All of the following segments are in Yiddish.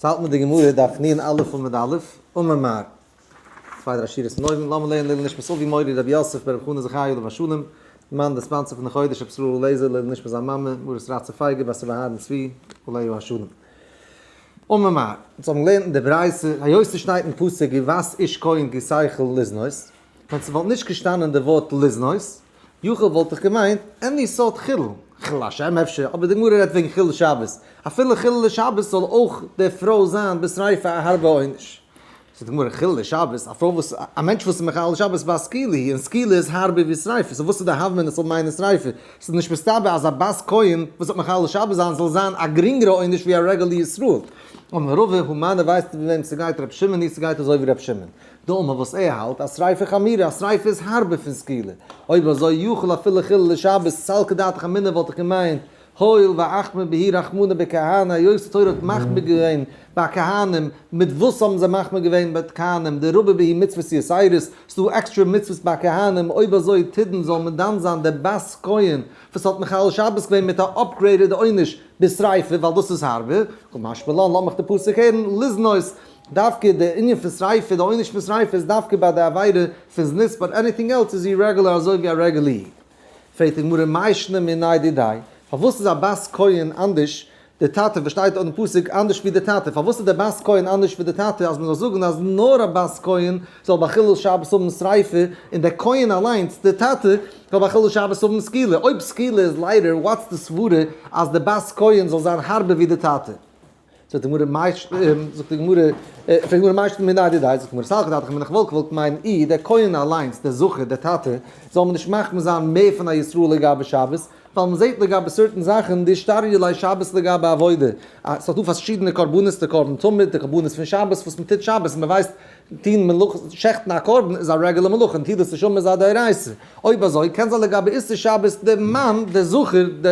ס'האלט מיט די גמרא דף נ א עמוד א', אמר מר. צוויי דריי שורות פון אויבן, לאמיר לערנען לעילוי נשמת אבי מורי רבי יוסף ברב חנא זכי' עליו השלום, מאן די sponsor פון די חודש רבי ישראל אליעזר לעילוי נשמת זיין מאמע מרת רצה פייגא בת רבי אהרן צבי עליה השלום. אמר מר. אונז האבן געלערנט אין די ברייתא, היות ס'שטייט אין פסוק ובת איש כהן כי תחל לזנות, ווען ס'וואלט נישט געשטאנען די ווארט לזנות, יכול וואלט איך געמיינט any סארט חילול, חילול השם אפשר, אבער די גמרא רעדט וועגן חילול שבת, אפילו חילול שבת זאל אויך די פרוי זיין בשריפה א הארבע עונש. זאגט די גמרא חילול שבת, א פרוי וואס, א מענטש וואס איז מחלל שבת בת סקילה היא, און סקילה איז הארבער ווי שריפה, so וואס איז די הוה אמינא עס זאל מיינען שריפה? ס'איז נישט מסתבר אז א בת כהן וואס האט מחלל שבת זיין זאל זיין א גרינגערע עונש ווי א regular ישראל. אמר רבא, הא מני ווייסטו ווי וועם ס'גייט ר' שמעון היא ס'גייט אזוי ווי ר' שמעון. דאמר וואס ער האלט אז שריפה חמירא אז שריפה איז הארבער פון סקילה, אויב אזוי יכול אפילו חילול שבת סלקא דעתך אמינא וואלט איך געמיינט הואיל ואחמיר בהו רחמנא בכהני היות די תורה האט מחמיר געווען ביי כהנים, מיט וואס האבן זיי מחמיר געווען ביי כהנים דרבו בהו מצוות יתירות, ס'דא עקסטרע מצוות ביי כהנים, אויב אזוי תידון זאל מען דן זיין די בת כהן וואס האט מחלל שבת געווען מיט א upgraded עונש בשריפה ווייל דאס איז הארבער, קא משמע לן לאמיך די פסוק הערן לזנות דווקא די ענין פון שריפה, די עונש פון שריפה איז דווקא ביי די עבירה פון זנות but anything else איז irregular אזוי ווי א רעגולער איד. פרעגט די גמרא מאי שנא מינייהו דידיה, פארוואס איז א בת כהן אנדערש די טאטע וואס שטייט אויפן פסוק אנדערש ווי די טאטע, פארוואס איז די בת כהן אנדערש ווי די טאטע אז מען זאל זאגן אז נאר א בת כהן זאל ביי חילול שבת האבן שריפה און דער כהן אליינס די טאטע זאל ביי חילול שבת האבן סקילה, אויב סקילה איז ליידער what's די סברה אז די בת כהן זאל זיין הארבער ווי די טאטע? זאגט די גמרא מאי זאגט די גמרא פרעגט די גמרא מאי שנא מינייהו דידיה, זאגט די גמרא סלקא דעתך אמינא כ'וואלט געוואלט מיינען אי דער כהן אליינס דער זכר דער טאטע זאל מען נישט מחמיר זיין מער פון א ישראל לגבי שבת, ווייל מען זעט לגבי certain זאכן דאשתריא ליה שבת לגבי עבודה, אז ס'איז דא פארשידענע קרבנות די קרבן תמיד די קרבנות פון שבת וואס מען טוט שבת און מען ווייסט טון מלאכות שעכטן א קרבן איז א רעגולער מלאכה און נטילת נשמה איז א דאורייתא, אויב אזוי קען זיין לגבי איסור שבת די מאן די זכר די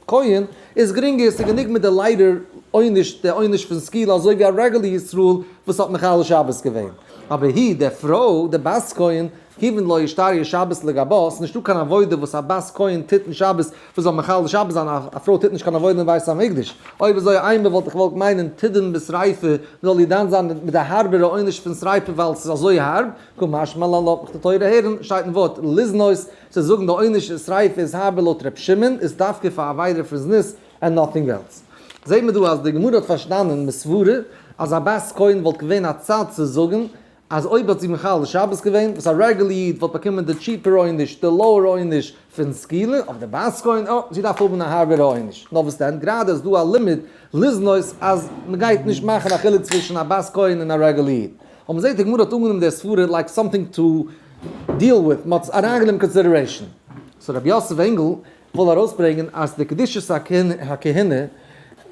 כהן איז גרינגער ס'איז גענוג מיט די ליידער עונש די עונש פון סקילה אזוי ווי א רעגולער ישראל וואס האט מחלל שבת געווען, אבער היא די פרוי די בת כהן כיוון לא אשתריא שבת לגבה, ס'איז נישטא קיין עבודה וואס א בת כהן טוט אין שבת וואס זאל מחלל שבת זיין, א פרוי טוט נישט קיין עבודה אין בית המקדש, אויב אזוי איינמאל וואלט איך געוואלט מיינען תידון בשריפה, מ'זאל איר דן זיין מיט די הארבערע עונש פון שריפה ווייל ס'איז אזוי הארב, קא משמע לן לאזט מיך די תורה הערן, שטייט אין ווארט לזנות, צו זאגן די עונש אין שריפה איז הארבער לויט ר' שמעון איז דווקא פאר עבירה פון זנות and nothing else. זעט מען דא אז די גמרא האט פארשטאנען מסברה אז א בת כהן וואלט געווען א צד צו זאגן אז אויב האט זי מחלל שבת געווען, וואס א רעגולער איד וואלט באקומען די cheaper עונש, די lower עונש פון סקילה, אבער די בת כהן, אה, זי דארף האבן א הארבערע עונש. נאר וואס דען, גראדע איז דא א לימוד לזנות אז מ'גייט נישט מאכן א חילוק צווישן א בת כהן און א רעגולער איד. אבער מ'זעט די גמרא האט אנגענומען די סברה like something to deal with, מ'האט עס אריינגענומען consideration. so רבי יוסף ענגל וויל ארויסברענגען אז די קדושת הכהונה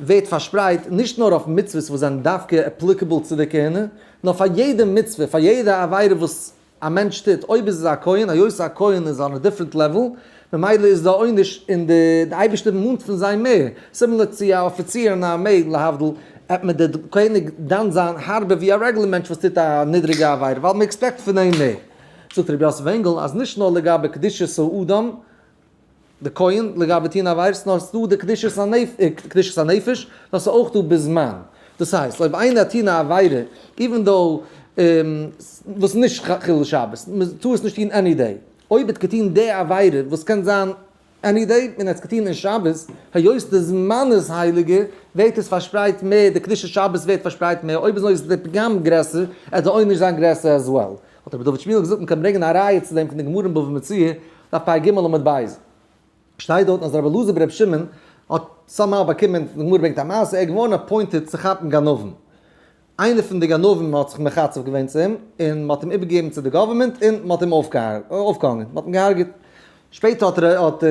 ווערט פארשפרייט נישט נאר אויף מצוות וואס זענען דווקא applicable צו די כהונה, נאר פאר יעדע מצוה, פאר יעדע עבירה וואס א מענטש טוט, אויב איז עס א כהן, היות א כהן איז on a different level, ממילא איז די עונש און די אייבערשטער מאנט פון זיי מער, similar צו א אפיציר אין א ארמעי להבדיל, עט מען די קעניג דן זיין הארבער ווי א רעגולער מענטש וואס טוט א נידריגע עבירה, ווייל מען expect פון אים מער. זאגט רבי יוסף ענגל אז נישט נאר לגבי קדושת האדם, די כהן לגבי טוהן עבירות נאר ס'דא די קדושת הנפש נאר ס'איז אויך דא בזמן דאס הייסט אויב איינער האט טוהן א עבירה even though וואס איז נישט חילול שבת מ'טאר עס נישט טוהן any day אויב האט געטוהן די עבירה וואס קען זיין any day און ער האט עס געטוהן אין שבת היות די זמן איז הייליגער ווערט עס פארשפרייט מער די קדושת שבת ווערט פארשפרייט מער אויב אזוי איז די פגם גרעסער עט די עונש זיין גרעסער as well האט רבי דוד שמואל געזאגט מ'קען ברענגען א ראיה צו דעם פון די גמרא אין בבא מציעא, דף פ ג עמוד ב', שטייט דארטן אז רבי אלעזר ברבי שמעון האט somehow באקומען, די גמרא ברענגט א מעשה, ער איז געווארן appointed צו כאפן גנבים, איינער פון די גנבים האט זיך מחצף געווען צו אים, און מ'האט אים איבערגעגעבן צו די גאווערמענט און מ'האט אים אויפגעהאנגען, מ'האט אים געהארגעט. שפעטער האט האט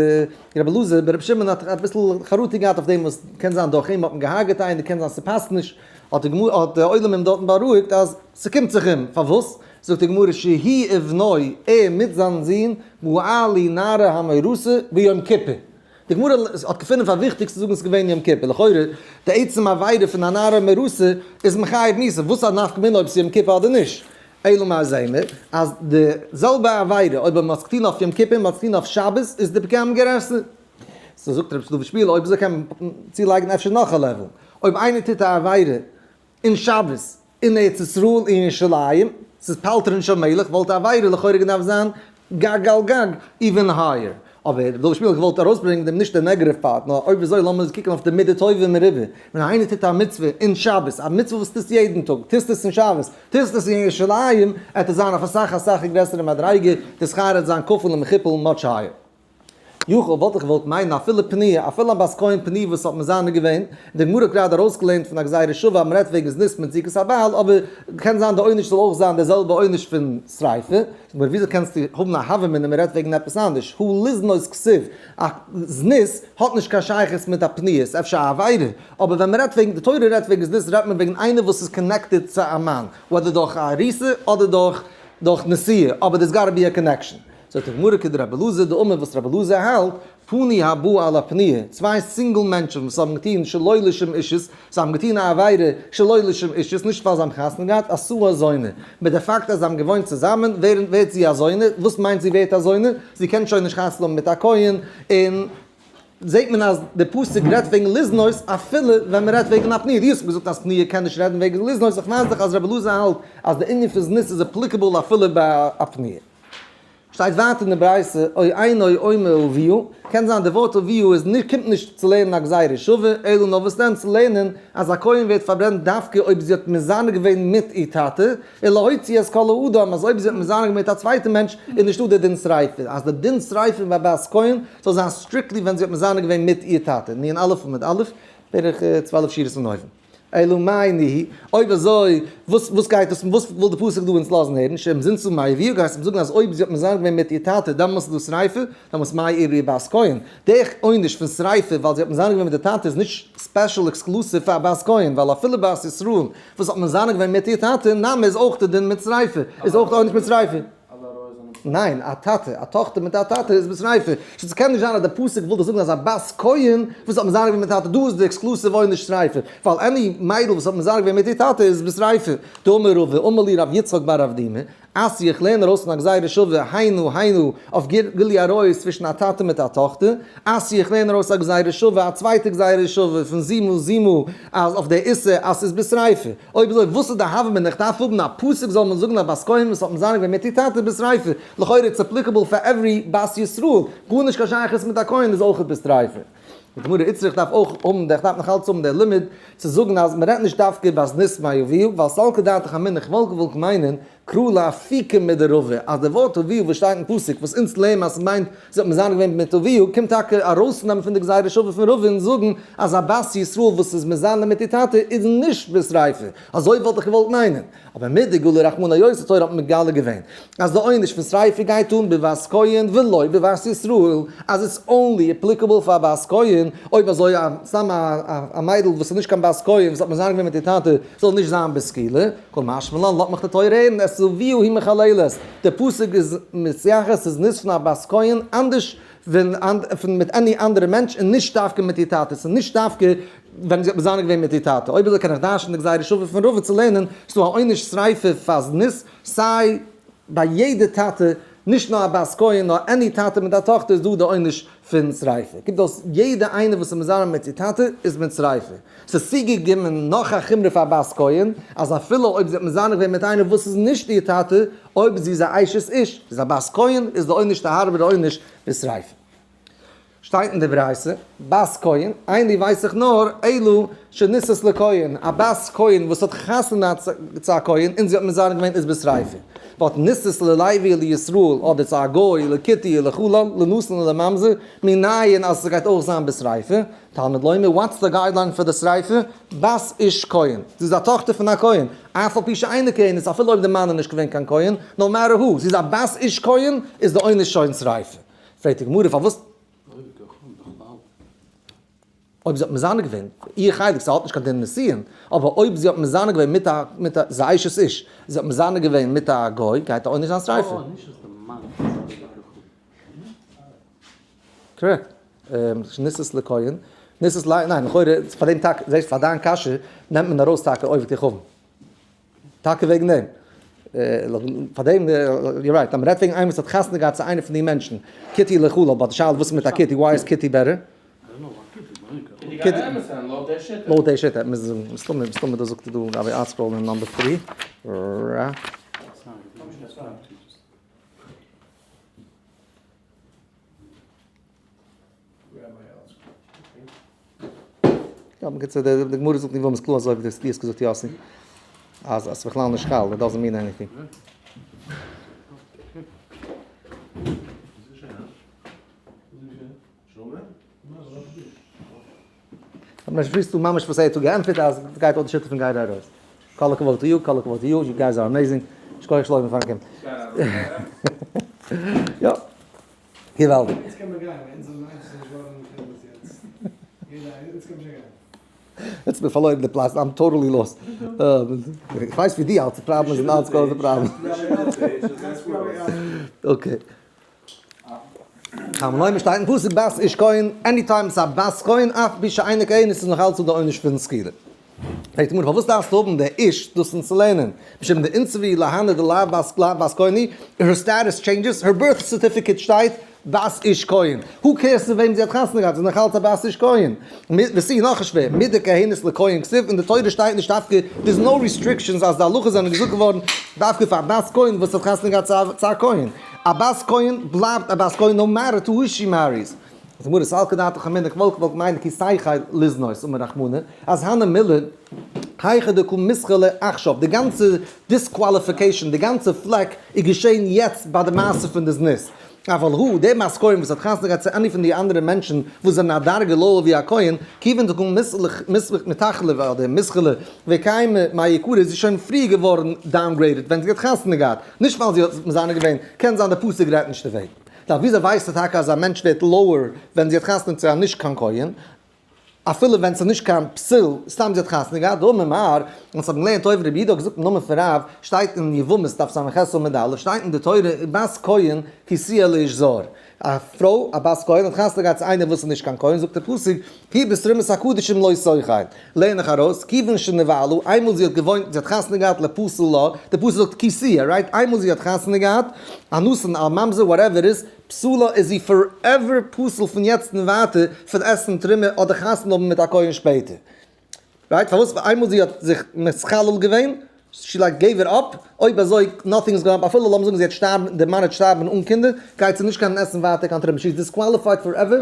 רבי אלעזר ברבי שמעון האט אביסל חרטה געהאט אויף דעם וואס קען זיין דורך אים האט מען געהארגעט איינער, קען זיין ס'פאסט נישט, האט די גמרא האט די עולם אים דארטן בארואיגט אז ס'קומט זיך אים, פארוואס? זאגט די גמרא שהוא ובנו ער מיט זיין זון גאלו נערה המאורסה ביום כיפור, די גמרא האט געפונען פאר וויכטיג צו זאגן ס'איז געווען יום כיפור, לכאורה די עצם עבירה פון א נערה המאורסה איז מחייב מיתה, וואס א נפקא מינה אויב ס'איז יום כיפור אדער נישט? אלא מאי זעהן מיר אז די זעלבע עבירה אויב מ'האט עס געטון אויף יום כיפור און מ'האט עס געטון אויף שבת איז די פגם גרעסער. so זאגט רבי דוד שמואל אויב אזוי קען מען צולייגן אפשר נאך א level, אויב איינער טוט א עבירה. אין שבת אין ארץ ישראל אין ירושלים, ס'איז פלטרין של מלך, וואלט די עבירה לכאורה געדארפט זיין גג על גג, even higher. אבער ר' דוד שמואל האט געוואלט ארויסברענגען דעם נישט די negative part, נאר אויב אזוי לאמיר קוקן אויף די מידה טובה מרובה, ווען איינער טוט א מצוה אין שבת, א מצוה וואס טוסט יעדן טאג, טוסט עס אין שבת, טוסט עס אין ירושלים, עט עס זיין אויף אסאך אסאך א גרעסערע מדריגה, די שכר עט זיין כפול ומכופל much higher. יכול וואלט איך געוואלט מיינען אפילו פנויה, אפילו א בת כהן פנויה וואס האט מזנה געווען, די גמרא האט גראדע ארויסגעלערנט פון א גזירה שווה אז מ'רעדט וועגן זנות מיט זיקת הבעל, אבער קען זיין די עונש זאל אויך זיין די זעלבע עונש פון שריפה, זאגט מיר וויאזוי קענסטו האבן א הוה אמינא מ'רעדט וועגן עפעס אנדערש, הא לזנות כתיב, א זנות האט נישט קיין שייכות מיט א פניות, אפשר א עבירה, אבער ווען מ'רעדט וועגן, די תורה רעדט וועגן זנות רעדט מען וועגן איינער וואס איז connected צו א מאן, whether דורך א ארוסה אדער דורך דורך נשואה, אבער there's gotta be a connection. זאגט די גמרא כדרבי אלעזר דאמר וואס רבי אלעזר האלט, פנוי הבא על הפנויה, צוויי single מענטשן וואס האבן געטון שלא לשם אישות, זיי האבן געטון א עבירה שלא לשם אישות, נישט ווייל זיי האבן חתונה געהאט, עשאה זונה. מיט די פאקט אז זיי האבן געוואוינט צוזאמען, ווערן ווערט זי א זונה, וואס מיינט זי ווערט א זונה? זי קען שוין נישט חתונה האבן מיט א כהן, און זעט מען אז די פסוק רעדט וועגן לזנות אפילו ווען מען רעדט וועגן א פנויה, דו האסט געזאגט אז פנויה קען נישט רעדן וועגן לזנות, איך ווייס דאך אז רבי אלעזר האלט אז די ענין פון זנות איז applicable אפילו ביי א פנויה. שטייט ווייטער אין די ברייתא, או אינו אומר אביה, קען זיין די ווארט אביה איז נישט קומט נישט צו לערנען א גזירה שווה, אלא נאר וואס דען צו לערנען אז א כהן ווערט פארברענט דווקא אויב זי האט מזנה געווען מיט איר טאטע, און להוציא את כל האדם אז אויב זי האט מזנה געווען מיט א צווייטע מענטש איז נישטא די דין שריפה, אז די דין שריפה ביי בת כהן זאל זיין strictly ווען זי האט מזנה געווען מיט איר טאטע, נ א עמוד א', בערך 12 שורות פון אויבן. אלא מאי ניהו, אויב אזוי, וואס וואס גייט דאס, וואס וויל די פסוק דא אונז לאזן הערן, שאם זינתה מאביה, גייסט אים זאגן אז אויב זי האט מזנה געווען מיט איר טאטע, דעמאלס איז דא שריפה, דעמאלס מאי איריא בת כהן. די עונש פון שריפה ווייל זי האט מזנה געווען מיט די טאטע איז נישט special exclusive פאר בת כהן, ווייל אפילו בת ישראל וואס האט מזנה געווען מיט איר טאטע, נמי איז אויך די דין מיט שריפה, איז אויך די עונש מיט שריפה. ניין, א טאטע, א טאכטער מיט א טאטע איז בשריפה. סאו ס'קען נישט זיין אז די פסוק וויל דאך זאגן אז א בת כהן וואס האט מזנה געווען מיט טאטע, דא איז די exclusive עונש שריפה. ווייל any מיידל וואס האט מזנה געווען מיט איר טאטע איז בשריפה. דאמר רבא, אמר לי רב יצחק בר אבדימי, אתיא איך לערן ארויס פון א גזירה שווה, היינו היינו, אויף גילוי עריות צווישן א טאטע מיט א טאכטער, אתיא איך לערן ארויס א גזירה שווה, א צווייטע גזירה שווה פון זימה זימה, אז אויף די איסור אז ס'איז בשריפה. אויב אזוי וואס איז די הוה אמינא איך דארף האבן א פסוק זאל מען זאגן א בת כהן וואס האט מזנה געווען מיט איר טאטע בשריפה, לכאורה it's applicable פאר every בת ישראל, גארנישט קיין שייכות מיט א כהן איז אויכעט בשריפה. די גמרא איצטריך דארף אויך האבן די איך דארף נאך אלץ האבן די לימוד צו זאגן אז מען רעדט נישט דווקא בת זנות מאביה ווייל סלקא דעתך אמינא כ'וואלט געוואלט מיינען קרא לאפוקי מדרבא אז די ווארט אביה וואס שטייט אין פסוק וואס אונז לערנען אז ס'מיינט זי האט מזנה געווען מיט אביה קומט טאקע ארויסנעמען פון די גזירה שווה פון רבא און זאגן אז א בת ישראל וואס איז מזנה מיט איר טאטע איז נישט בשריפה אזוי וואלט איך געוואלט מיינען אבער מדגלי רחמנא היות די תורה האט מגלה געווען אז די עונש פון שריפה גייט אן בבת כהן ולא בבת ישראל, אז it's only applicable פאר בת כהן, אויב אזוי א סתם א מיידל וואס איז נישט קיין בת כהן וואס האט מזנה געווען מיט איר טאטע זאל נישט זיין בסקילה, קא משמע לן לאזט מיך די תורה הערן את אביה היא מחללת, די פסוק איז מתייחס צו זנות פון א בת כהן אנדערש פון מיט any אנדערע מענטש און נישט דווקא מיט איר טאטע, ס'איז נישט דווקא ווען זי האט מזנה געווען מיט איר טאטע, אויב אזוי קען איך דרש'ן די גזירה שווה פון רבא צו לערנען, ס'דא א עונש שריפה פאר זנות, סיי ביי יעדע טאטע, נישט נאר א בת כהן, נאר any טאטע מיט א טאכטער איז דא די עונש פון שריפה. קומט אויס יעדע איינער וואס איז מזנה מיט איר טאטע איז מיט שריפה. ס'איז צוגעגעבן נאך א חומרא פאר בת כהן, אז אפילו אויב זי האט מזנה געווען מיט איינער וואס איז נישט איר טאטע, אויב זי איז א אשת איש, זי איז א בת כהן, איז די עונש די הארבערע עונש בשריפה. שטייט אין די ברייתא, בת כהן, איני ווייס איך נאר, אלא שנישאת לכהן, א בת כהן וואס האט חתונה צו א כהן און זי האט מזנה געווען איז בשריפה, but נישאת ללוי לישראל אדער צו א גוי לכותי לחלל לנתין לממזר, מנין אז ס'גייט אויך זיין בשריפה, תלמוד לומר what's the guideline פאר די שריפה, בת איש כהן, זי איז א טאכטער פון א כהן, אף על פי שאינה כהנת אפילו אויב די מאן איז נישט געווען קיין כהן, no matter who, זי איז א בת איש כהן איז די עונש שוין שריפה. פרעגט די גמרא פארוואס אויב זי האט מזנה געווען, איר חלק, זי האט נישט קיין דין נישואין, אבער אויב זי האט מזנה געווען מיט א, מיט א, זי אשת איש, זי האט מזנה געווען מיט א גוי, גייט די עונש זיין שריפה. correct. נישאת לכהן, נישאת ל, ניין, לכאורה, פאר דעם טאקע, זעסט, פאר דיין קשיא נעמט מען ארויס טאקע עובד כוכבים. טאקע וועגן דעם. פאר דעם, you're right, אז מ'רעדט וועגן איינער וואס האט חתונה געהאט צו איינער פון די מענטשן, כותי לחלל, but די שאלה וואס איז מיט א כותי, why is כותי better? לויט די שיטה, מוז זאגן, מסתמא, מסתמא דאס זאגט דא רבי ArtScroll אין number 3. יא, בקיצור, די גמרא זאגט נישט וואס קלאר אזוי ווי דו האסט געזאגט יאסי, אז עס איז בכלל נישט חל, it doesn't mean anything. אבער נישט וויסטו ממש וואס ער האט געענטפערט אז עס גייט אויף די שיטה פון גיי ארויס. כל הכבוד to you, כל הכבוד to you, you guys are amazing. שכוח שלמה פארן קומען. יא. געוואלדיג. יעצט קען מען גיין, אונז זענען איינס נישט געווארן מחובר יעצט. יעדער, יעצט קען מען שוין גיין. יעצט בין פארלוירן די פלאץ, I'm totally lost. איך ווייס ווי די האלטסט, די פראבלעם איז אלץ גאר די פראבלעם. Okay. תלמוד לומר שטייט אין פסוק בת איש כהן, any time ס'איז א בת כהן אף על פי שאינה כהנת איז נאך אלץ דא די עונש פון סקילה. פרעגט די גמרא פארוואס דארפסטו האבן די איש דאס אונז צו לערנען? משום דאיתסי להני דלאו בת לאו בת כהן היא, her status changes, her birth certificate שטייט בת איש כהן, who cares צו וועם זי האט חתונה געהאט, זי איז נאך אלץ א בת איש כהן. וסי נאך א שווער, מדכהנת לכהן כתיב, אין די תורה שטייט נישט דווקא, there's no restrictions אז די הלכות זענען געזאגט געווארן דווקא פאר א בת כהן וואס האט חתונה געהאט צו א כהן. א בת כהן בלייבט א בת כהן no matter to who she marries. זאגט די גמרא, סלקא דעתך אמינא כ'וואלט געוואלט מיינען כי תיכול לזנות אמר רחמנא, אז הני מילי היכא דקא מתחלא עכשיו, די גאנצע disqualification, די גאנצע פלעק איז געשען יעצט ביי די מעשה פון די זנות. אבל הא, דער בת כהן וואס האט חתונה געהאט צו any פון די אנדערע מענטשן וואס זענען א דרגה lower ווי א כהן, כיוון דקא מתחלא אדער מתחלא וקיימא מעיקרא איז זי שוין פריער געווארן downgraded ווען זי האט חתונה געהאט, נישט ווייל זי האט מזנה געווען, קען זיין די פסוק רעדט נישט דערוועגן. דאן וויאזוי ווייסטו טאקע אז א מענטש ווערט lower ווען זי האט חתונה צו א נישט קיין כהן? אפילו ווען ס'איז נישט קיין פסול, סתם זי האט חתונה געהאט, דאמר מר, און ס'האט געלערנט אויב רבי יהודה האט געזאגט אין נאמען פון רב, שטייט אין יבמות דף ס"ח עמוד א', שטייט אין די תורה בת כהן כי תהיה לאיש זר, א פרוי א בת כהן האט חתונה געהאט צו איינער וואס איז נישט קיין כהן, זאגט דער פסוק, כי בתרומת הקדשים לא תאכל, לערן איך ארויס, כיוון שנבעלה, איינמאל זי האט געוואוינט, זי האט חתונה געהאט לפסול לה, דער פסוק זאגט כי תהיה, right, איינמאל זי האט חתונה געהאט, א נתין, א ממזר, whatever איז, פסולה איז זי forever פסול פון יעצט און ווייטער פון עסן תרומה אדער חתונה האבן מיט א כהן שפעטער. right? פארוואס איינמאל זי האט זיך מתחלל געווען, she like gave it up, אויב אזוי nothing is gonna אפילו לאמיר זאגן זי וועט שטארבן, די מאן וועט שטארבן אן קינדער, גייט זי נישט קענען עסן ווייטער קיין תרומה, she is disqualified forever.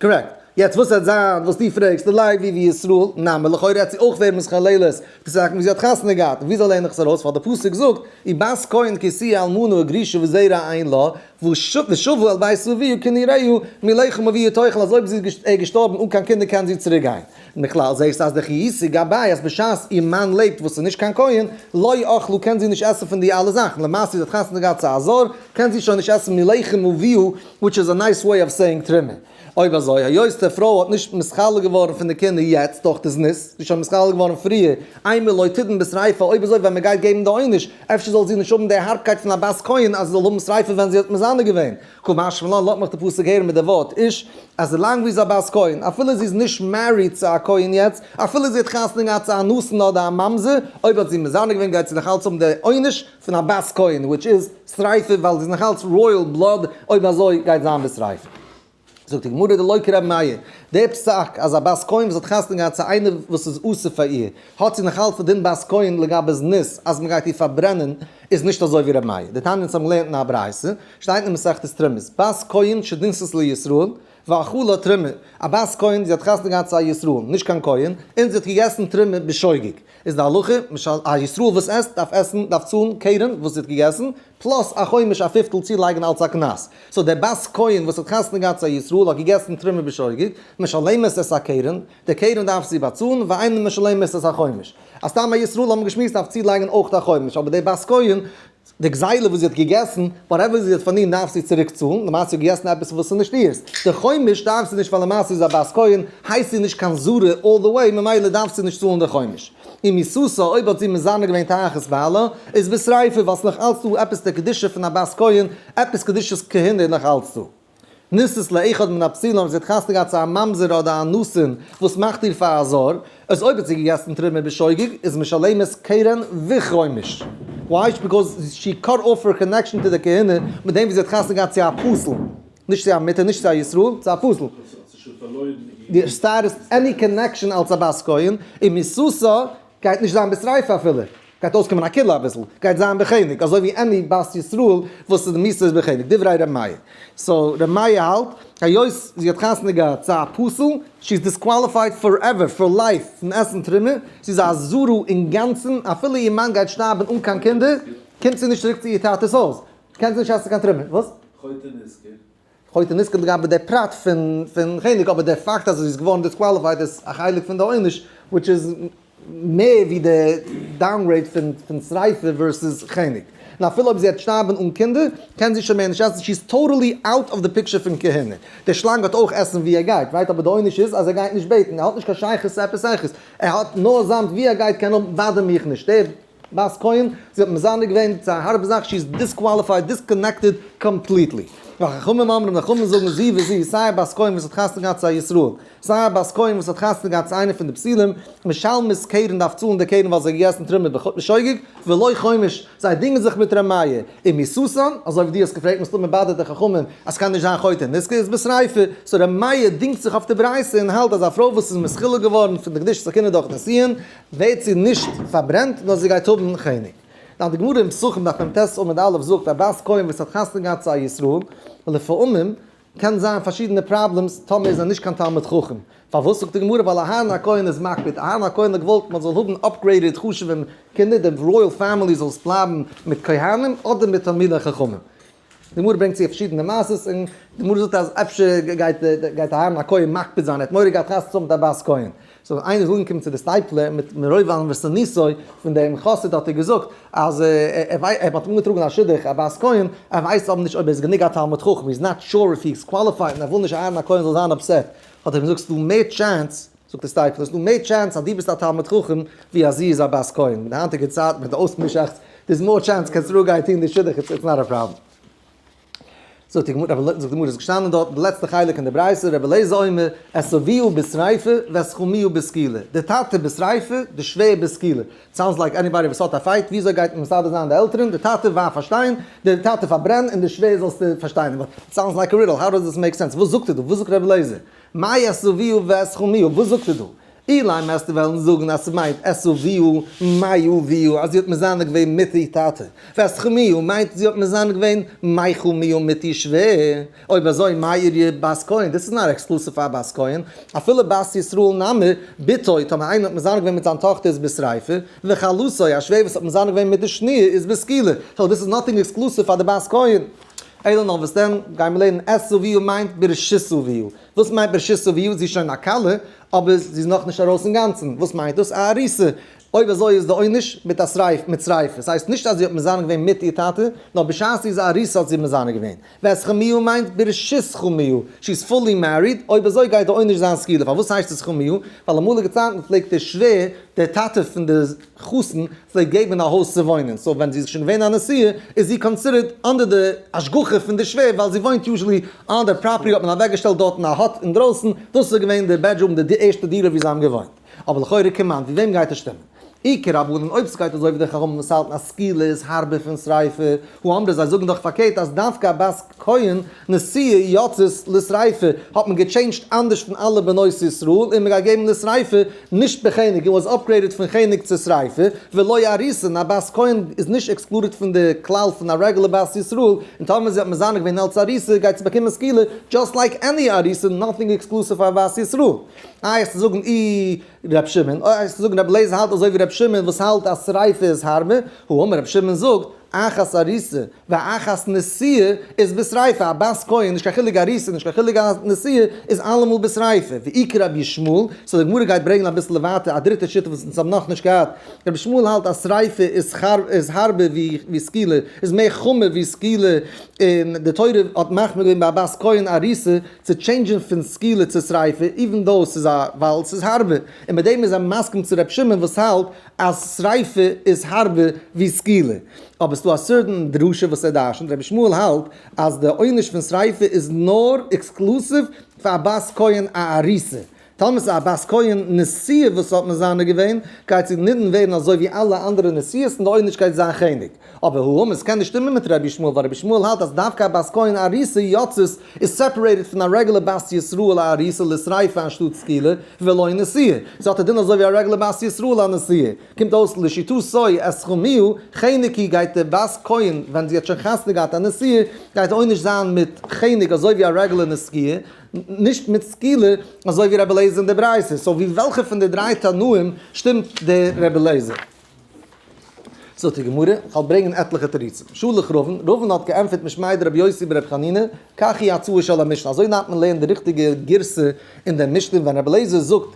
Correct. יעצט וואס וועט זיין וואס דו פרעגסט, די לוי וישראל, נמי, לכאורה וועט זי אויך ווערן מתחללת, די זאכן ווי זי האט חתונה געהאט, און וויאזוי לערן איך עס ארויס, ווייל די פסוק זאגט, ובת כהן כי תהיה אלמנה וגרושה וזרע אין לה, ושבה אל בית אביה כנעוריה, מלחם אביה תאכל, אז אויב זי איז געשטארבן אן קיין קינדער קען זי צוריק גיין. און בכלל זעסטו אז דכי איתא גביה אז בשעת איר מאן לעבט וואס איז נישט קיין כהן, לא אכלה קען זי נישט עסן פון די אלע זאכן, למעשה זי האט חתונה געהאט צו א זר, קען זי שוין נישט עסן מלחם אביה, which is a nice way of saying תרומה. אויב אזוי, היות די פרוי האט נישט מתחלל געווארן פון די קינדער יעצט דורך די זנות, זי איז שוין מתחלל געווארן פריער, אימא לא תידון בשריפה, אויב אזוי ווען מען גייט געבן די עונש, אפשר זאל זי נישט האבן די הארבקייט פון א בת כהן אז זי זאל האבן שריפה ווען זי האט מזנה געווען. קא משמע לן, לאזט מיך די פסוק הערן מיט די ווארט איש, אז זאלאנג ווי זי איז א בת כהן, אפילו זי איז נישט married צו א כהן יעצט, אפילו זי האט חתונה געהאט צו א נתין אדער א ממזר, אויב האט זי מזנה געווען גייט זי נאך אלץ האבן די עונש פון א בת כהן, which is שריפה ווייל זי איז נאך אלץ royal blood, אויב אזוי גייט זיין בשריפה. זאגט די גמרא דלא כרבי מאיר, דער פסק אז א בת כהן וואס האט חתונה געהאט צו איינער וואס איז אסור פאר איר, האט זי נאך אלץ די דין בת כהן לגבי זנות אז מען גייט איר פארברענען, איז נישט אזוי ווי רבי מאיר. דתניא אונז האבן געלערנט אין א ברייתא, שטייט אין מסכת תרומות, בת כהן שנישאת לישראל, ואכלה תרומה, א בת כהן זי האט חתונה געהאט צו א ישראל, נישט קיין כהן, און זי האט געגעסן תרומה בשוגג, איז די הלכה, משל א ישראל וואס עסט דארף עסן דארף צאלן קרן וואס זי האט געגעסן, plus א חומש א פיפטל צולייגן אלס א קנס. So דער בת כהן וואס האט חתונה געהאט צו א ישראל האט געגעסן תרומה בשוגג, משלמת את הקרן, די קרן דארף זי באצאלן, ואינה משלמת את החומש. א סתם א ישראל האבן געשמועסט דארף צולייגן אויך א חומש, אבער דער בת כהן די גזילה וואס זי האט געגעסן, whatever זי האט פארדינט דארף זי צוריק צאלן, למעשה זי האט געגעסן עפעס וואס איז נישט אירס, די חומש דארף זי נישט ווייל למעשה איז א בת כהן, הייסט זי נישט קיין זרה all the way ממילא דארף זי נישט צאלן די חומש. ומיתתה אויב האט זי מזנה געווען תחת בעלה, איז בשריפה ווייל ס'איז נאך אלץ דא עפעס די קדושה פון א בת כהן, עפעס קדושת כהונה איז נאך אלץ דא. נישאת לאחד מן הפסולים, זי האט חתונה געהאט צו א ממזר אדער א נתין וואס מאכט איר פאר א זר, איז אויב האט זי געגעסן תרומה בשוגג איז משלמת קרן וחומש. Why? Because she cut off her connection to the כהונה מיט דעם ווי זי האט חתונה געהאט צו א פסול, נישט צו א מותר, נישט צו א ישראל, צו א פסול. די status, any connection אלס א בת כהן, און מיתתה גייט נישט זיין בשריפה אפילו, גייט אויסקומען א קולא אביסל, גייט זיין בחנק, אזוי ווי any בת ישראל וואס איז די מיתה איז בחנק, דברי ר' מאיר. so ר' מאיר האלט, היות זי האט חתונה געהאט צו א פסול, she איז disqualified forever, for life, פון עסן תרומה, זי איז א זרה אינגאנצן, אפילו איר מאן גייט שטארבן אן קיין קינדער, קומט זי נישט צוריק צו איר טאטע'ס הויז, קען זי נישט עסן קיין תרומה. וואס? חוטא נשכר. חוטא נשכר לגבי די פרט פון חנק, אבער די פאקט אז זי איז געווארן disqualified איז א חלק פון די עונש, which איז מער ווי די downgrade פון שריפה versus חנק. און אפילו אויב זי וועט שטארבן אן קינדער, קען זי שוין מער נישט עסן, she איז totally out of the picture פון כהונה. דער שלאנג האט אויך עסן ווי ער גייט, right? אבער די עונש איז אז ער גייט נישט בעטן, ער האט נישט קיין שייכות צו עפעס העכערס, ער האט נאר זאמד ווי ער גייט קען האבן, באדער מיך נישט. דער בת כהן, זי האט מזנה געווען, ס'איז א הארבע זאך, she איז disqualified, disconnected completely. וחכמים אומרים, די חכמים זאגן זו וזו, סיי א בת כהן וואס האט חתונה געהאט צו א ישראל, סיי א בת כהן וואס האט חתונה געהאט צו איינער פון די פסולים, משלמות קרן דארף צאלן די קרן ווייל זי האט געגעסן תרומה בשוגג, ולא חומש, זיי דינגען זיך מיט ר' מאיר, ומיתתן, אזוי ווי דו האסט געפרעגט מסתמא באדערט די חכמים אז ס'קען נישט זיין חוטא נשכר איז בשריפה, so ר' מאיר דינגט זיך אויף די ברייתא און האלט אז א פרוי וואס איז מתחילה געווארן פון די קדושת הכהונה דורך נישואין, ווערט זי נישט פארברענט נאר זי גייט האבן חנק. דאן די גמרא אין פסחים דף מ ט עמוד א' זאגט א בת כהן וואס האט חתונה געהאט צו א ישראל, לפעמים קען זיין פארשידענע problems טאמער איז ער נישט קיין תלמיד חכם. פארוואס זאגט די גמרא ווייל אהרן הכהן איז מקפיד, אהרן הכהן האט געוואלט מען זאל האבן upgraded חשוב'ע קינדער, די royal family זאל עס בלייבן מיט כהנים אדער מיט תלמידי חכמים. די גמרא ברענגט צו פארשידענע מעשות און די גמרא זאגט אז אפשר גייט אהרן הכהן מקפיד זיין, ער האט מורא געהאט חתונה צו האבן מיט א בת כהן. so איינער איז אנגעקומען צו די סטייפלער מיט מרוב ענוותנותו פון דעם חסיד האט ער געזאגט אז ער האט אים אנגעטראגן א שידוך א בת כהן, ער ווייסט אבער נישט אויב ער איז גענוג א תלמיד חכם, he is not sure if he is qualified און ער וויל נישט אהרן הכהן זאל זיין upset, האט ער אים געזאגט ס'איז דא מער chance, זאגט די סטייפלער, ס'איז דא מער chance אז דו ביסט א תלמיד חכם ווי אז זי איז א בת כהן, מיט די היינטיגע צייט מיט די אויסמישאכטס, there's more chance קענסט רואיג גיין טון די שידוך it's not a problem. זאגט די גמרא, זאגט די גמרא, איז געשטאנען דארט די לעצטע חלק אין די ברייתא, רבי אליעזר אומר, את אביה בשריפה ואת חמיה בסקילה, די טאטע בשריפה, די שווער בסקילה, sounds like anybody וואס האט א fight, וויאזוי גייט מען מסדר זיין די עלטערן, די טאטע ווארף א שטיין, די טאטע פארברען און די שווער זאלסטו פארשטיין, sounds like a riddle, how does this make sense, וואס זאגט ער דא, וואס זאגט רבי אליעזר, מאי את אביה ואת חמיה, וואס זאגט ער דא? אילימא וועסטו וועלן זאגן אז ס'מיינט את אביה מאי אביה אז זי האט מזנה געווען מיט איר טאטע, ואת חמיה מיינט זי האט מזנה געווען מחמיה מיט איר שווער, אויב אזוי מאי איריא בת כהן, דאס איז נאר exclusive פאר בת כהן, אפילו בת ישראל נמי, בתו, טאמער איינער האט מזנה געווען מיט זיין טאכטער איז בשריפה, וכלתו, א שווער וואס האט מזנה געווען מיט די שניר איז בסקילה, so דאס איז nothing exclusive פאר די בת כהן. אלא נאר וואס דען, גיימיר לערנען את אביה מיינט ברשות אביה. וואס מיינט ברשות אביה? זי איז שוין א כלה, אבער זי איז נאכנישט ארויס אינגאנצן. וואס מיינט דאס? א ארוסה. אויב אזוי איז די עונש מיט א שריפה, מיט שריפה. ס'הייסט נישט אז זי האט מזנה געווען מיט איר טאטע, נאר בשעת זי איז א ארוסה האט זי מזנה געווען. ואת חמיה מיינט ברשות חמיה, she is fully married, אויב אזוי גייט די עונש זיין סקילה. פארוואס הייסט עס חמיה? ווייל אמאליגע צייטן פלעגט דער שווער, דער טאטע פון די חתן, פלעגט געבן א הויז צו וואוינען, so ווען זי איז שוין געווען א נשואה איז זי considered under די השגחה פון די שווער ווייל זי וואוינט usually on די property האט מען אוועקגעשטעלט דארטן א hut אינדרויסן, דאס איז געווען די bedroom די ערשטע דירה ווי זיי האבן געוואוינט. אבער לכאורה כמאן ווי וועם גייט עס שטימען? אי כרבנן אויב סגייט אזוי ווי די חכמים וואס האלטן אז סקילה איז הארבער פון שריפה, הא אמרי זיי זאגן דאך פארקערט אז דווקא א בת כהן נשואה יוצאת לשריפה האט מען געטשעינדזשט אנדערש פון אלע בנות ישראל און מען גייט געבן לשריפה נישט בחנק און was upgraded פון חנק צו שריפה ולא ארוסה און א בת כהן איז נישט excluded פון די כלל פון א רעגולער בת ישראל און טאמער זי האט מזנה געווען אלץ ארוסה גייט זי באקומען סקילה just like any ארוסה nothing exclusive פאר בת ישראל. איי עס צו זאגן אי ר' שמעון, אוי עס צו זאגן רבי אליעזר האלט אזוי ווי ר' שמעון וואס האלט אז שריפה איז הארבער, הא אמר ר' שמעון זאגט אחת ארוסה ואחת נשואה איז בשריפה, א בת כהן, נישט קיין חילוק ארוסה נישט קיין חילוק א נשואה, איז אלעמאל בשריפה, ואי כרבי ישמעאל, so די גמרא גייט ברענגען אביסל ווייטער א דריטע שיטה וואס אונז האבן נאכנישט געהאט, רבי ישמעאל האלט אז שריפה איז הארבער ווי סקילה, איז מער חמור ווי סקילה, און די תורה האט מחמיר געווען ביי א בת כהן ארוסה צו טשעינדזשען פון סקילה צו שריפה, even though ס'איז א ווייל ס'איז הארבער, און מיט דעם איז ער מסכים צו רבי שמעון וואס האלט אז שריפה איז הארבער ווי סקילה. אבער ס'דא א certain דרשה וואס ער דרשנ'ט, רבי ישמעאל האלט אז די עונש פון שריפה איז נאר exclusive פאר א בת כהן א ארוסה. טאמער ס'איז א בת כהן נשואה וואס האט מזנה געווען, גייט זי נידון ווערן אזוי ווי אלע אנדערע נשואות און די עונש גייט זיין חנק. אבער הא עס קען נישט שטימען מיט רבי ישמעאל ווייל רבי ישמעאל האלט אז דווקא א בת כהן ארוסה יוצאת איז separated פון א רעגולער בת ישראל א ארוסה לשריפה אנשטאט סקילה ולא נשואה. זי האט א דין אזוי ווי א רעגולער בת ישראל א נשואה. קומט אויס לשיטתו את חמיה חנק הוא גייט די בת כהן ווען זי האט שוין חתונה געהאט א נשואה גייט די עונש זיין מיט חנק אזוי ווי א רעגולער נשואה נישט מיט סקילה אזוי ווי רבי אליעזר אין די ברייתא. so ווי וועלכע פון די דריי תנאים שטימט די רבי אליעזר? זאגט די גמרא, איך וועל ברענגען עטליכע תירוצים. שלח רבין, רבין האט געענטפערט משמיה דרבי יוסי ברבי חנינא, כך היא הצעה של המשנה, אזוי דארף מען לערנען די ריכטיגע גירסא אין דער משנה, ווען רבי אליעזר זאגט,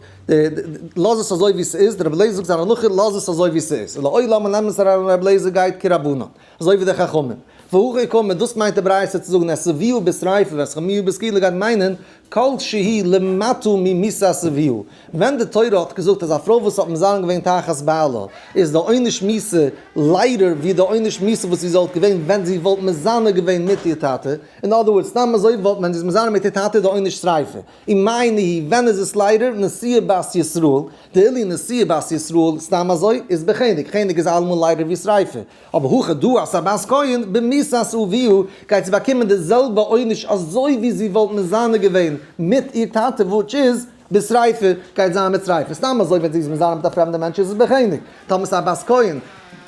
לאז עס אזוי ווי ס'איז, דער רבי אליעזר זאגט זיין הלכה, לאז עס אזוי ווי ס'איז, לעולם אן אמת אריין רבי אליעזר גייט כרבנן, אזוי ווי די חכמים. והכי קאמר, דאס מיינט די ברייתא צו זאגן את אביה בשריפה ואת חמיה בסקילה גייט מיינען כל שהיא למטה ממיתת אביה. ווען די תורה האט געזאגט אז א פרוי וואס האט מזנה געווען תחת בעלה איז די עונש מיתה ליידער ווי די עונש מיתה וואס זי זאלט געווען ווען זי וואלט מזנה געווען מיט איר טאטע, אין other words סתם אזוי וואלט ווען זי איז מזנה מיט איר טאטע איז די עונש שריפה. ומאי ניהו ווען איז עס ליידער נשואה בת ישראל, דאילו נשואה בת ישראל סתם אזוי איז בחנק, חנק איז אלעמאל ליידער ווי שריפה. אבער הכא דא אז א בת כהן במיתת אביה גייט זי באקומען די זעלבע עונש אזוי ווי זי וואלט מזנה געווען מיט איר טאטע which איז בשריפה גייט זיין מיט שריפה סתם אזוי ווען זי איז מזנה מיט א פרעמדע מענטש איז עס בחנק טאמער ס'איז א בת כהן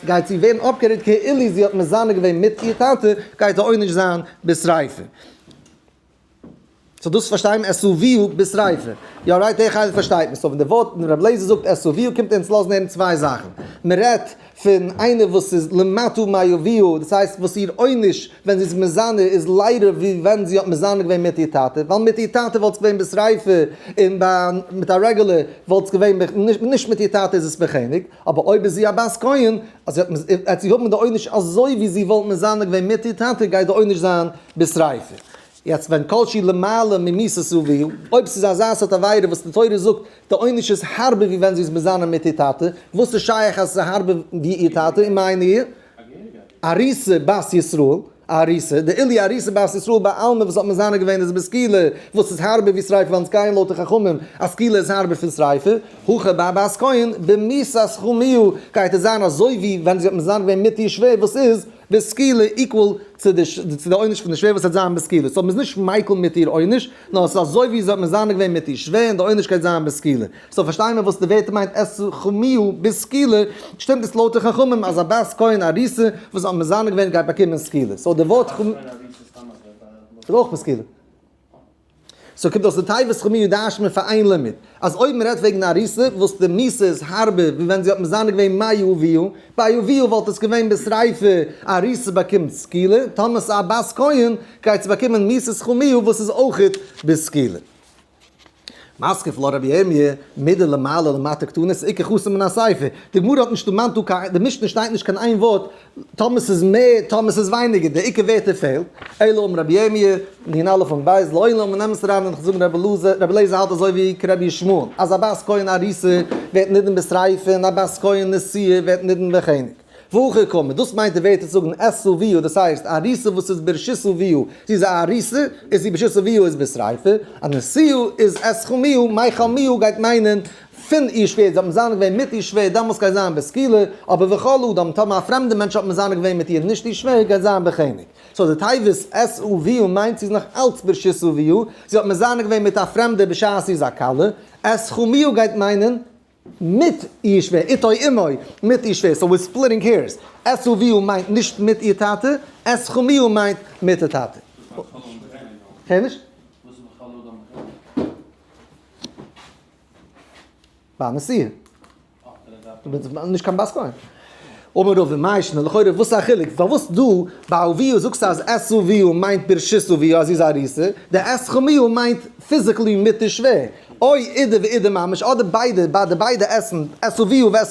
גייט זי ווערן אפגערעדט כאילו זי האט מזנה געווען מיט איר טאטע גייט די עונש זיין בשריפה. so דאס פארשטיי מיר את אביה בשריפה. יא right די חלק פארשטייט מען. so ווען די ווארט רבי אליעזר זאגט את אביה קומט אונז לאזן הערן צוויי זאכן. מען רעדט פון איינער וואס איז למטה מאביה, דאס הייסט וואס איר עונש ווען זי איז מזנה איז ליידער ווי ווען זי האט מזנה געווען מיט איר טאטע, ווייל מיט איר טאטע וואלט עס געווען בשריפה און ביי מיט א רעגולער וואלט עס געווען נישט מיט איר טאטע איז עס בחנק. אבער אויב איז זי א בת כהן אז זי האט זי האבן די עונש אזוי ווי זי וואלט מזנה געווען מיט איר טאטע גייט די עונש זיין בשריפה. יעצט ווען כל שהיא למעלה ממיתת אביה, אויב ס'איז אזא סארט עבירה וואס די תורה זאגט די עונש איז הארבער ווי ווען זי איז מזנה מיט איר טאטע, וואס איז שייך אז ס'איז הארבער ווי איר טאטע ומאי ניהו? ארוסה בת ישראל, ארוסה, דאילו ארוסה בת ישראל בעלמא וואס האט מזנה געווען איז בסקילה, וואס איז הארבער ווי שריפה ווייל אונז גייען לויט די חכמים אז סקילה איז הארבער פון שריפה, הכא ביי בת כהן במיתת חמיה גייט עס זיין אזוי ווי ווען זי האט מזנה געווען מיט איר שווער וואס איז בסקילה equal צו די צו די עונש פון די שווער וואס וועט זיין בסקילה, so מ'איז נישט מיקל מיט איר עונש, נאר עס איז אזוי ווי זי האט מזנה געווען מיט איר שווער און די עונש גייט זיין בסקילה. so פארשטיי מיר וואס די ווערטער מיינט את חמיה בסקילה, שטימט עס לויט די חכמים אז א בת כהן ארוסה וואס האט מזנה געווען גייט באקומען סקילה, so די ווארט חמ. איז אויך בסקילה. so קומט אויס די תיבת חמיה דרש'ט מען פאר איין לימוד, אז אויב מען רעדט וועגן ארוסה וואס די מיתה איז הארבער ווי ווען זי האט מזנה געווען מאי אביה, ביי אביה וואלט עס געווען בשריפה, ארוסה באקומט סקילה, טאמער ס'איז א בת כהן גייט זי באקומען מיתת חמיה וואס איז אויכעט בסקילה. מתקיף לה רבי ירמי', מדלמעלה למטה קתני, ס'איכא חסר מן הסיפא. די גמרא האט נישט דערמאנט דא קיין, די משנה שטייט נישט קיין איין ווארט טאמער ס'איז מער טאמער ס'איז ווייניגער, די עיקר ווערטער פעלט, אלא אמר רבי ירמי', נ"א עמוד ב', לעולם און אמת אריין און זאגן רבי אלעזר, רבי אליעזר האלט אזוי ווי כרבי ישמעאל, אז א בת כהן ארוסה ווערט נידון בשריפה און א בת כהן נשואה ווערט נידון בחנק. והכי קאמר, דאס מיינט די ווערטער צו זאגן את אביה, דאס הייסט ארוסה וואס איז ברשות אביה, זי איז א ארוסה, איז זי ברשות אביה איז בשריפה, א נשואה איז את חמיה, מחמיה גייט מיינען פון איר שווער, זי האט מזנה געווען מיט איר שווער, דאמאלס גייט זיין בסקילה, אבער וכל אדם, טאמער א פרעמדע מענטש האט מזנה געווען מיט איר נישט איר שווער, גייט זיין בחנק. so די תיבות את אביה מיינט זי איז נאך אלץ ברשות אביה, זי האט מזנה געווען מיט א פרעמדע בשעת זי איז א כלה, את חמיה גייט מיינען מיט איר שווער, איתו עמו, מיט איר שווער, so we're splitting hairs, את אביה מיינט נישט מיט איר טאטע, את חמיה מיינט מיט די טאטע. כ'הער נישט. ביי א נסיעה. נישט קיין בת כהן. אמר רבא מאי שנא לכאורה וואס איז א חילוק? פארוואס דא ביי אביה זאגסטו אז את אביה מיינט ברשות אביה אז זי איז ארוסה, די את חמיה מיינט physically מיט די שווער. או אידי ואידי ממש, אדער ביידע, ביי די ביידע עסן, את אביה ואת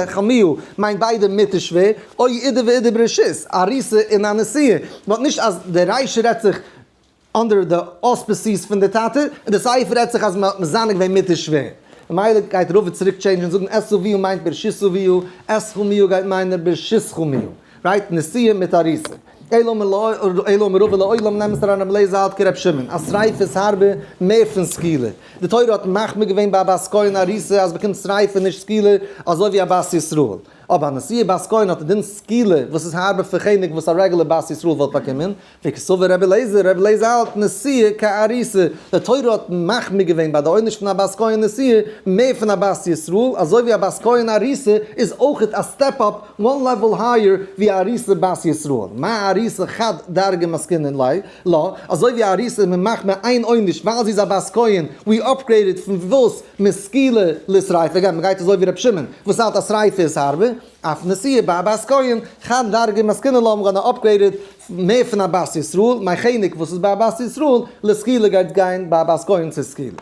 חמיה מיינט ביידע מיט די שווער, או אידי ואידי ברשות, ארוסה און א נשואה. but נישט אז די רישא רעדט זיך under די auspices פון די טאטע, און די סיפא רעדט זיך אז מ'האט מזנה געווען מיט די שווער. ממילא גייט רבא צוריק change ן און זאגן את אביה מיינט ברשות אביה, את חמיה גייט מיינען ברשות חמיה. right? נשואה מיט ארוסה. אלא אמר רבא לעולם נעם עס אריין רבי אליעזר האלט כרבי שמעון אז שריפה איז הארבער מער פון סקילה. די תורה האט מחמיר געווען ביי א בת כהן ארוסה אז באקומט שריפה נישט סקילה אזוי ווי א בת ישראל. אבער א נשואה בת כהן האט די דין סקילה וואס איז הארבער פון חנק וואס א רעגולער בת ישראל וואלט באקומען. וקסבר רבי אליעזר, רבי אליעזר האלט נשואה כארוסה, די תורה האט מחמיר געווען ביי די עונש פון א בת כהן נשואה מער פון א בת ישראל, אזוי ווי א בת כהן ארוסה איז אויכעט א step up one level higher ווי א ארוסה בת ישראל, מה ארוסה חד דרגא מסקינן ליה, לא, אזוי ווי א ארוסה איז מען מחמיר איין עונש ווייל זי איז א בת כהן, we upgraded פון וואס מסקילה לשריפה, again מ'גייט אזוי ווי רבי שמעון וואס האלט אז שריפה איז הארבער, אף נשואה ביי א בת כהן, חד דרגא מסקינן לה, מ'גאנא upgrade מער פון א בת ישראל, מיין חנק וואס איז ביי א בת ישראל, לסקילה גייט גיין ביי א בת כהן צו סקילה.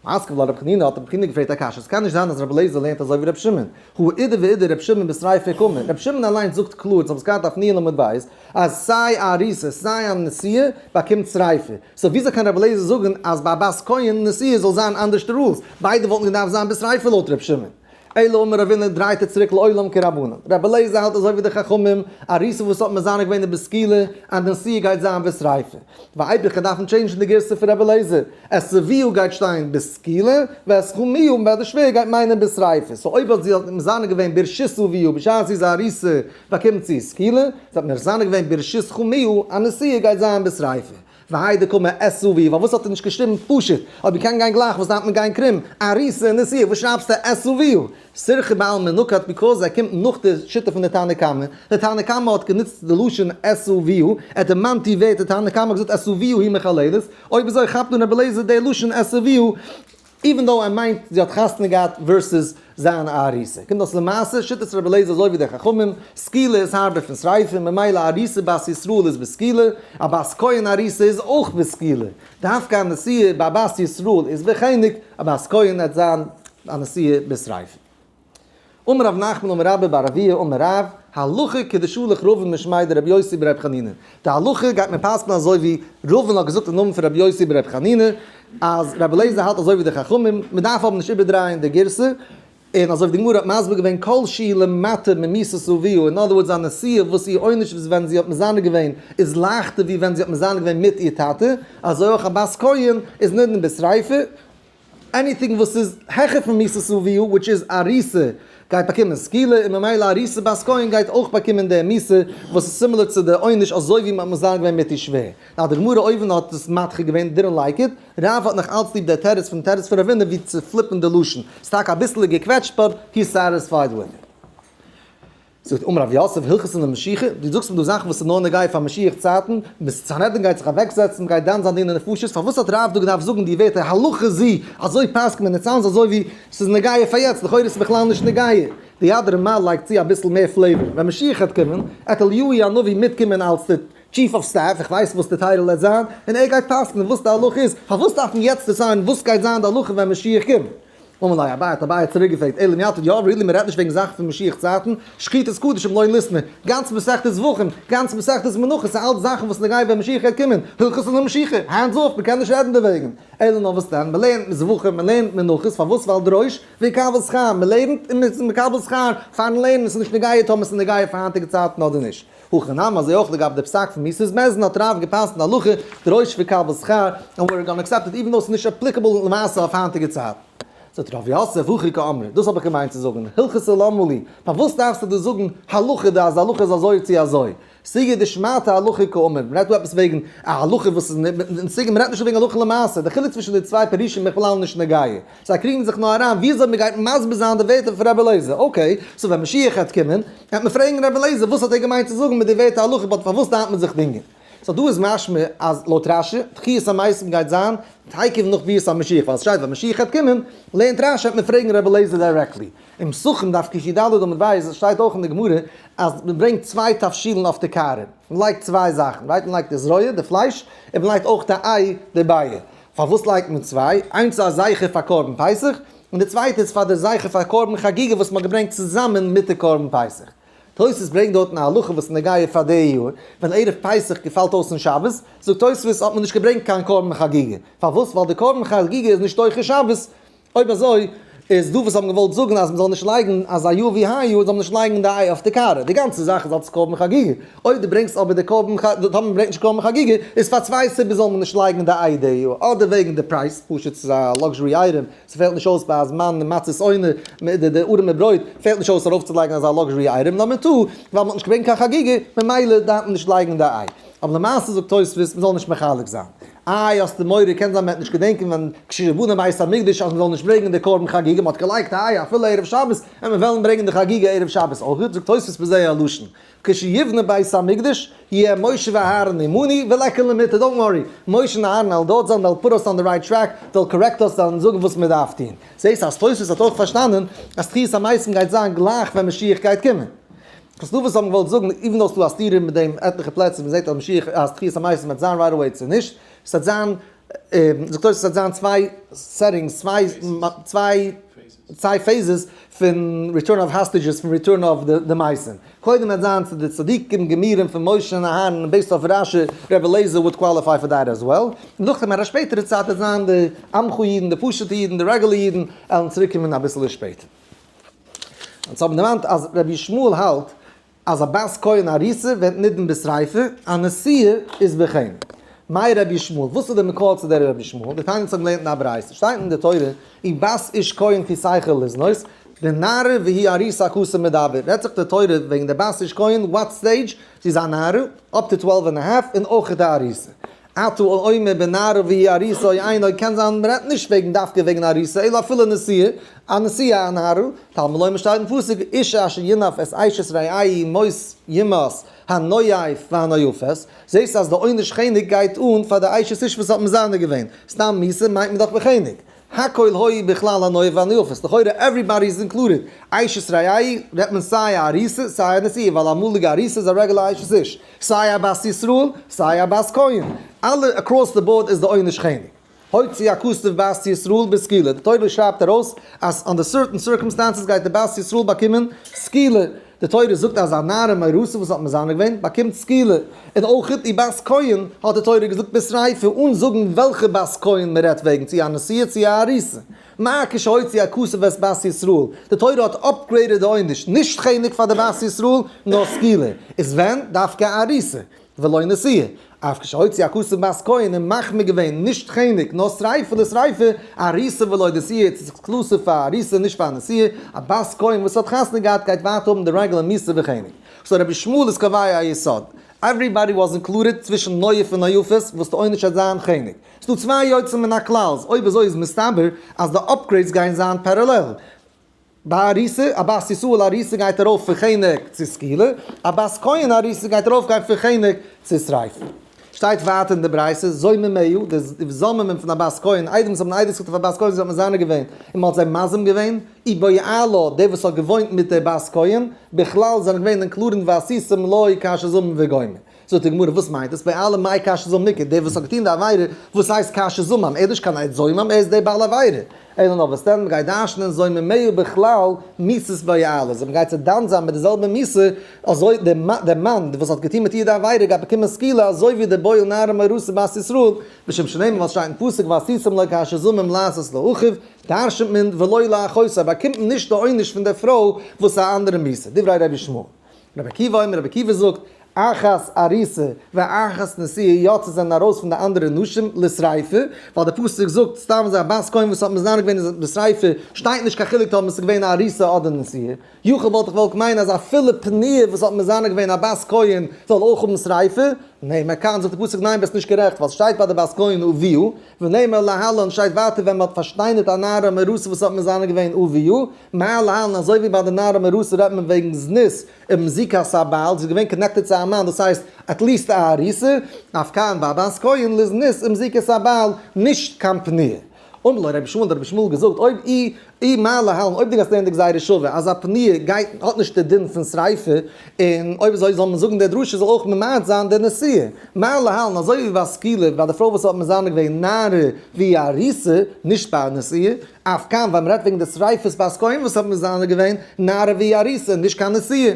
מתקיף לה רבי חנינא האט רבי חנינא געפרעגט א קשיא, עס קען נישט זיין אז רבי אליעזר לערנט אזוי ווי רבי שמעון, הא אידי ואידי רבי שמעון בשריפה קאמר, רבי שמעון אליינס זאגט קלאר, אונז האבן עס געהאט אויף נ' עמוד ב', אז סיי א ארוסה סיי א נשואה באקומט שריפה, so וויאזוי קען רבי אליעזר זאגן אז ביי א בת כהן נשואה זאל זיין אנדערש די rules, ביידע וואלטן געדארפט זיין בשריפה לויט רבי שמעון. אלא אמר רבינא דרייט ער צוריק לעולם כרבנן. רבי אליעזר האלט אזוי ווי די חכמים, ארוסה וואס האט מזנה געווען איז בסקילה, און די נשואה גייט זיין בשריפה. ואיפוך כ'דארף דארפן change ן די גירסא פון רבי אליעזר, את אביה גייט שטיין בסקילה, ואת חמיה ביי די שווער גייט מיינען בשריפה. so אויב האט זי האט מזנה געווען ברשות אביה בשעת זי איז א ארוסה באקומט זי סקילה, זי האט מזנה געווען ברשות חמיה, א נשואה גייט זיין בשריפה. והאי דקאמר את אביה, פארוואס האט ער נישט געשריבן פשוט? אויב מ'קען גיין גלייך וואס דארף מען גיין קרום? ארוסה און נשואה, וואס שרייבסטו את אביה? סירכא בעלמא נקט because ער קומט נאך די שיטה פון די תנא קמא, די תנא קמא האט גענוצט די לשון את אביה, ער האט דערמאנט די ווערטער תנא קמא האט געזאגט את אביה היא מחללת, אויב אזוי כאפט אן רבי אליעזר די לשון את אביה, even though ער מיינט זי האט חתונה געהאט versus זיין ארוסה. קומט אויס למעשה שיטת רבי אליעזר אזוי ווי די חכמים, סקילה איז הארבער פון שריפה, ממילא ארוסה בת ישראל איז בסקילה, א בת כהן ארוסה איז אויך בסקילה. דווקא א נשואה ביי בת ישראל איז בחנק, א בת כהן וועט זיין א נשואה בשריפה. אמר רב נחמן אמר רבה בר אבוה אמר רב, הלכה כדשלח רבין משמיה דרבי יוסי ברבי חנינא, די הלכה גייט מען פסק'נען אזוי ווי רבין האט געזאגט אין נאמען פון רבי יוסי ברבי חנינא, אז רבי אליעזר האלט אזוי ווי די חכמים, מען דארף אבער נישט איבערדרייען די גירסא, און אזוי ווי די גמרא האט מסביר געווען כל שהיא למטה ממיתת אביה, in other words א נשואה וואס איר עונש איז ווען זי האט מזנה געווען איז לייכטער ווי ווען זי האט מזנה געווען מיט איר טאטע, אזוי אויך א בת כהן איז נידון בשריפה. anything וואס איז העכער פון מיתת אביה which איז ארוסה גייט באקומען סקילה און ממילא ארוסה בת כהן גייט אויך באקומען די מיתה וואס איז similar צו די עונש אזוי ווי מ'האט מזנה געווען מיט איר שווער. now די גמרא אויבן האט עס מדחה געווען didn't like it, רב האט נאך אלץ ליב די תירוץ פון תירוץ פון רבינא ווי צו flip ן די לשון, ס'טאקע אביסעלע געקוועטשט but he's satisfied with it. זאגט אמר רב יוסף הלכתא למשיחא, דו זאגסט מיר דא זאכן וואס איז נאר נוגע פאר משיח צייטן, ביז סנהדרין גייט זיך אוועקזעצן, גייט דן זיין דיני נפשות, פארוואס האט רב דא געדארפט זאגן די ווערטער הלכה זו, אזוי פסק'נט מען, it sounds אזוי ווי ס'איז נוגע פאר יעצט, לכאורה איז עס בכלל נישט נוגע. די יד רמה לייגט צו אביסל מער flavor, ווען משיח העט קומען, עט אליהו הנביא מיטקומען אלס די chief of staff, איך ווייס וואס די title העט זיין, און ער גייט פסק'נען וואס די הלכה איז, פארוואס דארף מען יעצט decide ן וואס גייט זיין די הלכה ווען משיח קומט? אמר ליה אביי האט אביי צוריק געפרעגט, אלא מעתה יא really מען רעדט נישט וועגן זאכן פון משיח צייטן, שחיטת קדשים לא ליתני, גאנץ מסכת זבחים, גאנץ מסכת מנחות ס'איז אלץ זאכן וואס נוגע ווען משיח גייט קומען, הלכתא למשיחא, hands off, מען קען נישט רעדן דערוועגן, אלא נאר וואס דען, מען לערנט זבחים, מען לערנט מנחות, פארוואס ווייל דרוש ויקבל שכר, מען לערנט און מען איז מקבל שכר פארן לערנען, ס'איז נישט נוגע טאמער ס'איז נוגע פאר היינטיגע צייטן אדער נישט. הכא נמי אזוי אויך לגבי די פסק פון מיתת בית דין האט רב געפסקנט הלכה דרוש ויקבל שכר and we're gonna accept it even though ס'איז נישט applicable למעשה אויף היינטיגע צייטן. זאגט רב יוסף הכי קאמרי, דאס האב איך געמיינט צו זאגן, הלכתא למה לי, פארוואס דארפסטו דאס זאגן הלכה די אז די הלכה איז אזוי צו אזוי, סוגיא דשמעתא הלכה קאמר, מ'רעדט דא עפעס וועגן א הלכה וואס איז אין סוגיא, מ'רעדט נישט וועגן הלכה למעשה, די חילוק צווישן די צוויי פירושים איז בכלל נישט נוגע. זיי קריגן זיך נאר אריין וויאזוי מען גייט מסביר זיין די ווערטער פון רבי אליעזר, okay, so ווען משיח העט קומען, העט מען פרעגן רבי אליעזר וואס האט ער געמיינט צו זאגן מיט די ווערטער הלכה but פארוואס דארף מען זיך דינגען? so דא איז משמע אז לויט רשי, תחיית המתים גייט זיין תיכף נאך ביאת המשיח, ווייל עס שטייט ווען משיח העט קומען, לערנט רשי העט מען פרעגן רבי אליעזר directly. אין פסחים דף קי"ד עמוד ב' עס שטייט אויך אין די גמרא אז מען ברענגט צוויי תבשילין אויף די קערה, מען לייגט צוויי זאכן, right? מען לייגט די זרוע, די פלייש, און מען לייגט אויך די איי, די ביעא. פארוואס לייגט מען צוויי? איינס איז א זכר פאר קרבן פסח, און די צווייטע איז פאר די זכר פאר קרבן חגיגה וואס מ'האט געברענגט צוזאמען מיט די קרבן פסח. תוס' ברענגט דארטן א הלכה וואס איז נוגע פאר די יאר, ווען ערב פסח געפאלט אויס אין שבת, זאגט תוס' האט מען נישט געברענגט קיין קרבן חגיגה. פארוואס? ווייל די קרבן חגיגה איז נישט דוחה שבת, אויב אזוי איז דא וואס האבן געוואלט זאגן אז מ'זאל נישט לייגן אז א יאר ווי היי יאר זאל מען נישט לייגן די איי אויף די קערה, די גאנצע זאך איז אלס קרבן חגיגה, אויב דו ברענגסט אבער די קרבן ח ד, טאמער מ'ברענגט נישט קרבן חגיגה, איז פאר צוויי סיבות זאל מען נישט לייגן די איי די יאר, אדער וועגן די פרייז, פשוט ס'איז א luxury item, ס'פעלט נישט אויס ביי א זמן מצות עונה, די ארעמע ברויט, פעלט נישט אויס ארויפצולייגן אזא luxury item, number two, ווייל מ'האט נישט געברענגט קיין חגיגה, ממילא דארף מען נישט לייגן די איי. אבער למעשה זאגט תוספות מ'זאל נישט מחלק זיין. איי האסטו מורא קען זיין מ'וועט נישט געדענקען ווען כשיבנה בית המקדש אז מ'זאל נישט ברענגען די קרבן חגיגה, מ'האט געלייגט א איי אפילו ערב שבת, און מיר וועלן ברענגען די חגיגה ערב שבת אויך, זאגט תוספות בזה הלשון, כשיבנה בית המקדש יהיה משה ואהרן עמנו וליכא למטה, don't worry, משה און אהרן וועלן דארט זיין, they'll put us on the right track, they'll correct us, זיי וועלן זאגן וואס מ'דארף טון. זעסט אז תוספות האט אויך פארשטאנען אז תחיית המתים גייט זיין גלייך ווען משיח גייט קומען. ס'דא וואס האבן געוואלט זאגן, even though ס'דא א סתירה מיט דעם עטליכע פלעצער מ'זעט אז משיח אז תחיית המתים וועט זיין right away צו נישט, ס'וועט זיין, זאגט אויס ס'וועט זיין צוויי settings, צוויי צוויי צוויי phases פון return of hostages, פון return of די מתים. קודם וועט זיין צו די צדיקים גמורים פון משה און אהרן און based אויף רשי רבי אליעזר would qualify for that as well, און נאכדעם אין א שפעטערע צייט וועט זיין די עמך אידן, די פשוטע אידן, די רעגולער אידן, עלן צוריקקומען אביסעלע שפעטער. אונז האבן דערמאנט אז רבי ישמעאל האלט אז א בת כהן ארוסה ווערט נידון בשריפה, א נשואה איז בחנק. מאי רבי ישמעאל? וואס איז די מקור צו דער רבי ישמעאל? דתניא אונז האבן געלערנט אין א ברייתא, שטייט אין די תורה, ובת איש כהן כי תחל לזנות, בנערה והיא ארוסה הכתוב מדבר, רעדט זיך די תורה וועגן די בת איש כהן, what stage? זי איז א נערה, up to 12 and a half, און אויך די ארוסה. אתה אומר בנערה והיא ארוסה או אינו, קען זיין מ'רעדט נישט וועגן דווקא וועגן ארוסה, אלא אפילו נשואה, א נשואה א נערה, תלמוד לומר שטייט אין פסוק, איש אשר ינאף את אשת רעהו מות יומת הנואף והנואפת, זעסט אז די עונש חנק גייט אן פאר די אשת איש וואס האט מזנה געווען, סתם מיתה מיינט מען דאך בחנק. הכל היו בכלל הנואף והנואפת, לכאורה everybody איז included, אשת רעהו רעדט מען סיי א ארוסה סיי א נשואה, ווייל אמאליגע ארוסה איז א רעגולער אשת איש, סיי א בת ישראל סיי א בת כהן, אלע across the board איז די עונש חנק. הוציא הכתוב בת ישראל בסקילה, די תורה שרייבט ארויס אז under certain circumstances גייט די בת ישראל באקומען סקילה, די תורה זאגט אז א נערה מאורסה וואס האט מזנה געווען באקומט סקילה, און אויך די בת כהן האט די תורה געזאגט בשריפה אן זאגן וועלכע בת כהן מען רעדט וועגן, צו א נשואה צו א ארוסה. מה כשהוציא הכתוב את בת ישראל, די תורה האט upgraded די עונש, נישט חנק פאר די בת ישראל, נאר סקילה, איז ווען? דווקא א ארוסה. ולא נשואה, אף כשהוציא הכתוב בת כהן און מחמיר געווען נישט חנק נאר שריפה לשריפה, ארוסה ולא נשואה, ס'איז exclusive פאר ארוסה נישט פאר נשואה, א בת כהן וואס האט חתונה געהאט גייט ווייטער האבן די רעגולער מיתה וחנק. so רבי ישמעאל איז קובע א יסוד, everybody was included צווישן נואף און נואפת וואס די עונש וועט זיין חנק. ס'דא צוויי יוצאים מן הכלל'ס, אויב אזוי איז מסתבר אז די upgrades גייען זיין parallel. ביי ארוסה, א בת ישראל ארוסה גייט ארויף פון חנק צו סקילה, א בת כהן ארוסה גייט ארויף גיין פון חנק צו שריפה. שטייט ווייטער אין די ברייתא, זוממיה, די זוממים פון א בת כהן, איידער וואס האבן עדות געזאגט אויף א בת כהן זיי האבן מזנה געווען און מען האט זיי מזים געווען, ובועלה, דער וואס האט געוואוינט מיט דער בת כהן, בכלל זענען געווען included ועשיתם לו כאשר זמם וגומר. זאגט די גמרא, וואס מיינט עס, בועלה מאי כאשר זמם איכא, דער וואס האט געטון די עבירה, וואס הייסט כאשר זמם, ער איז נישט קיין עד זומם, ער איז דער בעל עבירה. אלא נאר וואס דען, מ'גייט דרש'נען זוממיה בכלל מיתת בועלה, אז מ'גייט זיי דן זיין מיט די זעלבע מיתה, אזוי דער מאן וואס האט געטון מיט איר די עבירה גייט באקומען סקילה אזוי ווי דער בועל נערה מאורסה בת ישראל, משום שנאמר ווייל ס'שטייט אין פסוק ועשיתם לו כאשר זמם לעשות לאחיו, דרש'נט מען ולא לאחותו, באקומט מען נישט די עונש פון דער פרוי וואס איז א אנדערע מיתה, דברי רבי ישמעאל. רבי עקיבא אומר, רבי עקיבא זאגט, אחת ארוסה ואחת נשואה יוצאות זענען ארויס פון די אנדערע נשים לשריפה, ווייל די פסוק זאגט סתם אזוי א בת כהן וואס האט מזנה געווען איז בשריפה, שטייט נישט קיין חילוק טאמער עס איז געווען א ארוסה אדער נשואה. יכול וואלט איך געוואלט מיינען אז אפילו פנויה וואס האט מזנה געווען א בת כהן זאל אויך האבן שריפה, נאמר כאן זאגט די פסוק ניין ביסט נישט גערעכט ווייל סשטייט ביי די בת כהן אביה, ונאמר להלן שטייט ווייטער ווען מ'האט פארשטיינערט א נערה מאורסה וואס האט מזנה געווען אביה, מה להלן אזוי ווי ביי די נערה מאורסה רעדט מען וועגן זנות ומזיקת הבעל, זי איז געווען connected צו א מאן דאס הייסט at least א ארוסה, אף כאן ביי בת כהן לזנות ומזיקת הבעל נישט קיין פנויה. אמר לו רבי ישמעאל האט רבי ישמעאל געזאגט אויב אי אי מה להלן אויב דו גייסט לערנען די גזירה שווה אז א פנויה גייט האט נישט די דין פון שריפה און אויב אזוי זאל מען זאגן די דרשה זאל אויך ממעט זיין די נשואה מה להלן אזוי ווי ביי סקילה ביי די פרוי וואס האט מזנה געווען נערה והיא ארוסה נישט ביי א נשואה אף כאן ווען מ'רעדט וועגן די שריפת בת כהן וואס האט מזנה געווען נערה והיא ארוסה נישט קיין נשואה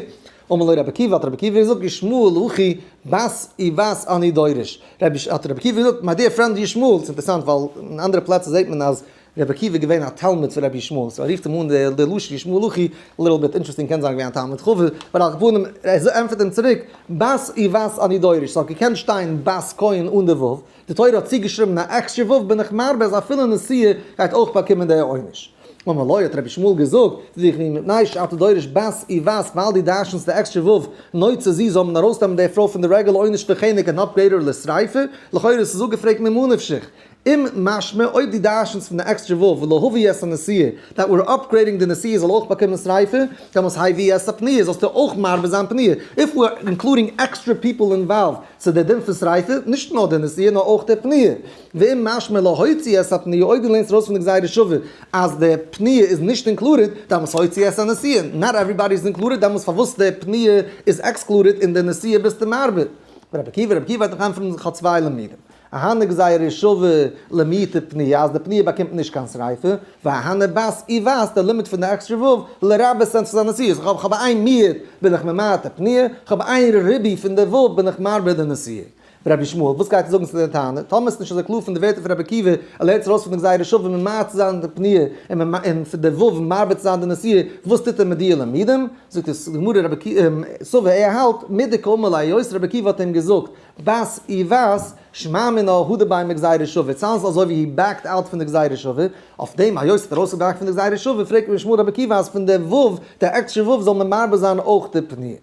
אמר לו רבי עקיבא האט רבי עקיבא געזאגט ישמעאל אחי בת ובת אני דורש רבי האט רבי עקיבא געזאגט my dear friend ישמעאל ס'איז אינטערעסאנט ווייל אין אנדערע פלעצער זעט מען אז. רבי עקיבא איז געווען א תלמיד פון רבי ישמעאל, so ער רופט אים אן די לשון ישמעאל אחי, a little bit interesting, קען זיין געווען א תלמיד חבר, but על כל פנים, ער ענטפערט אים צוריק, בת ובת אני דורש, ס'האט געקענט שטיין בת כהן אן די ו', די תורה האט צוגעשריבן א עקסטרע ו' בין איך מרבה אז אפילו נשואה גייט אויך באקומען די עונש. אמר לו האט רבי ישמעאל געזאגט, זיך ווי מפני שאתה דורש בת ובת ווייל דו דרש'נסט די עקסטרע ו' נוציא זי זאל מען ארויסנעמען די פרוי פון די רעגולער עונש פון חנק און upgrade איר לשריפה, לכאורה איז עס אפגעפרעגט ממה נפשך. אם משמע אויב דו דרש'נסט פון די עקסטרע ו' ולהביא את הנשואה, that we're upgrading די נשואה זאל אויך באקומען שריפה, דעמאלס הביא את הפנויה זאלסטו אויך מרבה זיין פנויה. If we're including extra people involved צו די דין פון שריפה, נישט נאר די נשואה נאר אויך די פנויה. ואם משמע להוציא את הפנויה, אויב דו לערנסט ארויס פון די גזירה שווה אז די פנויה איז נישט included, דעמאלס הוציא את הנשואה, not everybody איז included, דעמאלס פארוואס די פנויה איז excluded און די נשואה ביסטו מרבה? רבי עקיבא, רבי עקיבא האט נאך ענטפערן זיך האט צוויי לימודים. אהני גזירה שווה למעוטי פנויה אז די פנויה באקומט נישט קיין שריפה, ואהני בת ובת די לימוד פון די עקסטרע ו' לרבות את הנשואה, איך האב איין מיעוט בין איך ממעט די פנויה, איך האב איין ריבוי פון די ו' בין איך מרבה די נשואה. רבי ישמעאל, וואס גייט ער זאגן צו די טענה? טאמער איז נישט אזוי קלאר פון די ווערטער פון רבי עקיבא, ער לערנט ארויס פון די גזירה שווה ממעט צו זיין די פנויה און פון די ו' מרבה צו זיין די נשואה, וואס טוט ער מיט די לימודים? זאגט די גמרא רבי סבר ער האלט מדקאמר ליה היות רבי עקיבא האט אים געזאגט בת ובת שמע מינה הא דבעי מגזירה שווה, it sounds אזוי ווי he backed out פון די גזירה שווה, אויף דעם היות ער האט ארויסגע back ט פון די גזירה שווה פרעגט רבי ישמעאל רבי עקיבא אז פון די ו' די עקסטרע ו' זאל מען מרבה זיין אויך די פנויה.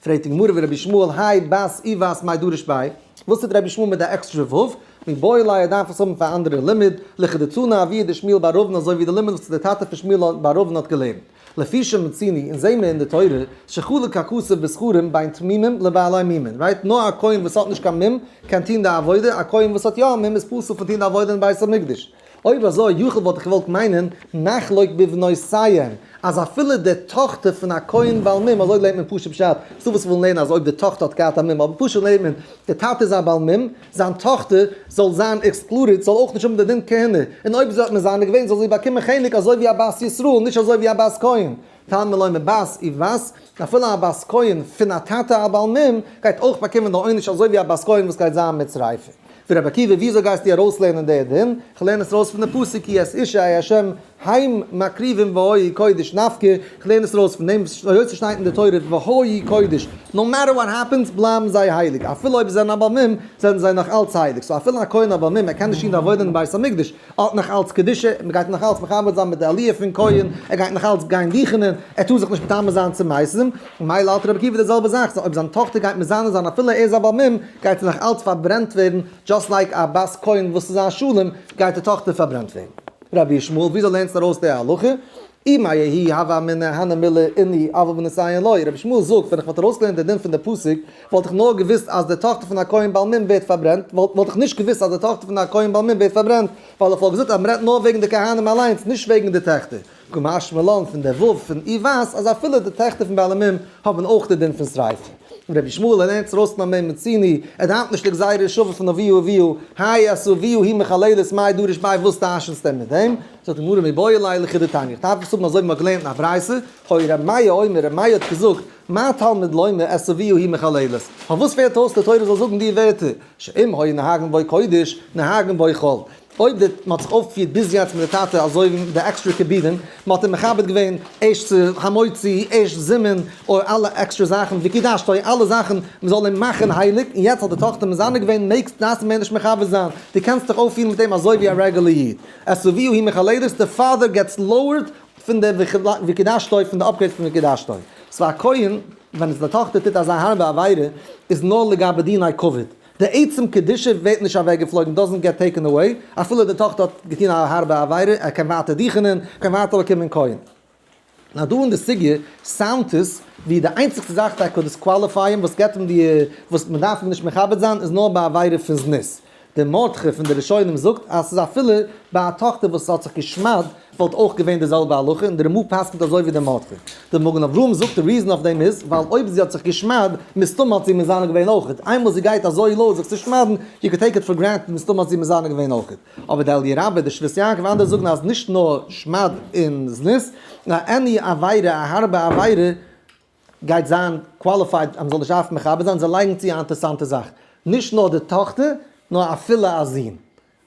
פרעגט די גמרא ורבי ישמעאל האי בת ובת מאי דריש ביה, וואס טוט רבי ישמעאל מיט די עקסטרע ו'? מיבעי ליה ער דארף עס האבן פאר אנדערע לימוד, לכדתנא אבוה דשמואל בר אבין אזוי ווי די לימוד וואס די טאטע פון שמואל בר אבין האט געלערנט. לפי שמצינו, אונז זעהן מיר אין די תורה, שחלק הכתוב בזכרים בין תמימים לבעלי מומין, right? נאר א כהן וואס האט נישט קיין מום קען טוהן די עבודה, א כהן וואס האט יא א מום איז פסול פון טוהן די עבודה אין בית המקדש. אויב אזוי יכול וואלט איך געוואלט מיינען נחלוק בבנותיהם, אז אפילו די טאכטער פון א כהן בעל מום, אזוי לערנט מען פשוט פשט, ס'דא וואס ווילן לערנען אז אויב די טאכטער האט געהאט א מום, אבער פשוט לערנט מען, די טאטע איז א בעל מום, זיין טאכטער זאל זיין excluded, זאל אויך נישט האבן די דין כהונה, און אויב זי האט מזנה געווען זאל זי באקומען חנק אזוי ווי א בת ישראל, נישט אזוי ווי א בת כהן. תלמוד לומר בת ובת, אפילו א בת כהן פון א טאטע א בעל מום, גייט אויך באקומען די עונש אזוי ווי א בת כהן וואס גייט זיין מיט שריפה. ורבי עקיבא, וויאזוי גייסטו ארויסלערנען די דין? כ'לערן עס ארויס פון די פסוק כי את אשי ה' הם מקריבים והיו קודש נפקא, כ'לערן עס ארויס פון דעם היות ס'שטייט אין די תורה והיו קודש, no matter what happens בלייבן זיי הייליג, אפילו אויב זיי זענען א בעל מום זענען זיי נאך אלץ הייליג, so אפילו א כהן א בעל מום ער קען נישט טון די עבודה אין בית המקדש, האט נאך אלץ קדושה, מ'גייט נאך אלץ מכבד זיין מיט די עליה פון כהן, ער גייט נאך אלץ גיין דוכענען, ער טאר זיך נישט מטמא זיין צו מתים, ממילא האלט רבי עקיבא די זעלבע זאך, so אויב זיין טאכטער גייט מזנה זיין אפילו ער איז א בעל מום, גייט זי נאך אלץ פארברענט ווערן, just like א בת כהן וואס איז א שלם, גייט די טאכטער פארברענט ווערן. רבי ישמעאל, וויאזוי לערנסטו ארויס די הלכה? אי מאי האי הוה אמינא הני מילי אינהו אבל בנותיהן לא. רבי ישמעאל זאגט, ווען איך וואלט ארויסגעלערנט די דין פון די פסוק, וואלט איך נאר געוואוסט אז די טאכטער פון א כהן בעל מום ווערט פארברענט, וואלט איך נישט געוואוסט אז די טאכטער פון א כהן בעל מום ווערט פארברענט, ווייל איך וואלט געזאגט אז מ'רעדט נאר וועגן די כהנים אליינס, נישט וועגן די טעכטער. קא משמע לן פון די ו' פון ובת אז אפילו די טעכטער פון בעלי מום האבן אויך די דין פון שריפה. און רבי ישמעאל לערנט ארויס פון במה מצינו, ער דארף נישט די גזירה שווה פון אביו אביו, האי את אביו היא מחללת מאי דריש ביה וואס דרש'נסטו מיט דעם? זאגט די גמרא מיבעי ליה לכדתניא, איך דארף עס האבן אזוי ווי מ'האט געלערנט אין א ברייתא, היה רבי מאיר אומר, רבי מאיר האט געזאגט, מה תלמוד לומר את אביה היא מחללת, פארוואס פעלט אויס די תורה זאל זאגן די ווערטער, שאם היו נוהגין בו קודש, נוהגין בו חול. אויב די מ'האט זיך אויפגעפירט ביז יעצט מיט די טאטע אזוי ווי מיט די עקסטרע כיבודים, מ'האט אים מכבד געווען ערשט צו המוציא, ערשט זימון, אוי אלע עקסטרע זאכן, וקידשתו, אלע זאכן, מ'זאל אים מאכן הייליג, און יעצט האט די טאכטער מזנה געווען, מעגסט דארפסט מער נישט מכבד זיין, דו קענסט דיך אויפפירן מיט אים אזוי ווי א רעגולער איד. את אביה היא מחללת, די father gets lowered פון די וקידשתו, פון די upgrade פון וקידשתו. so א כהן, ווען די טאכטער טוט אזא הארבע עבירה, איז נאר לגבי דיני כבוד. די עצם קדושה ווערט נישט אוועקגעפלויגן, doesn't get taken away, אפילו די טאכטער האט געטון א הארבע עבירה, ער קען ווייטער דוכענען, קען ווייטער באקומען כהן. נאר דא אין די סוגיא sound עס ווי די איינציגסטע זאך that could disqualify אים וואס געבט אים די וואס מען דארף אים נישט מכבד זיין איז נאר ביי עבירה פון זנות. די מרדכי פון די ראשונים זאגט אז ס'איז אפילו ביי א טאכטער וואס האט זיך געשמד'ט וואלט אויך געווען די זעלבע הלכה און די רמ"א פסק'נט אזוי ווי די מרדכי. די מגן אברהם זאגט די reason אויף דעם איז ווייל אויב זי האט זיך געשמד'ט מסתמא האט זי מזנה געווען אויכעט. איינמאל זי גייט אזוי low זיך צו שמד'ן you can take it for granted מסתמא האט זי מזנה געווען אויכעט. אבער די אליה רבה, די שבות יעקב אנדערע זאגן אז נישט נאר שמד און זנות, נאר any עבירה, א הארבע עבירה, גייט זיין qualified אז מ'זאל נישט דארפן מכבד זיין, זיי לייגן צו א אינטערסאנטע זאך, נישט נאר די טאכטער, נאר אפילו א זון.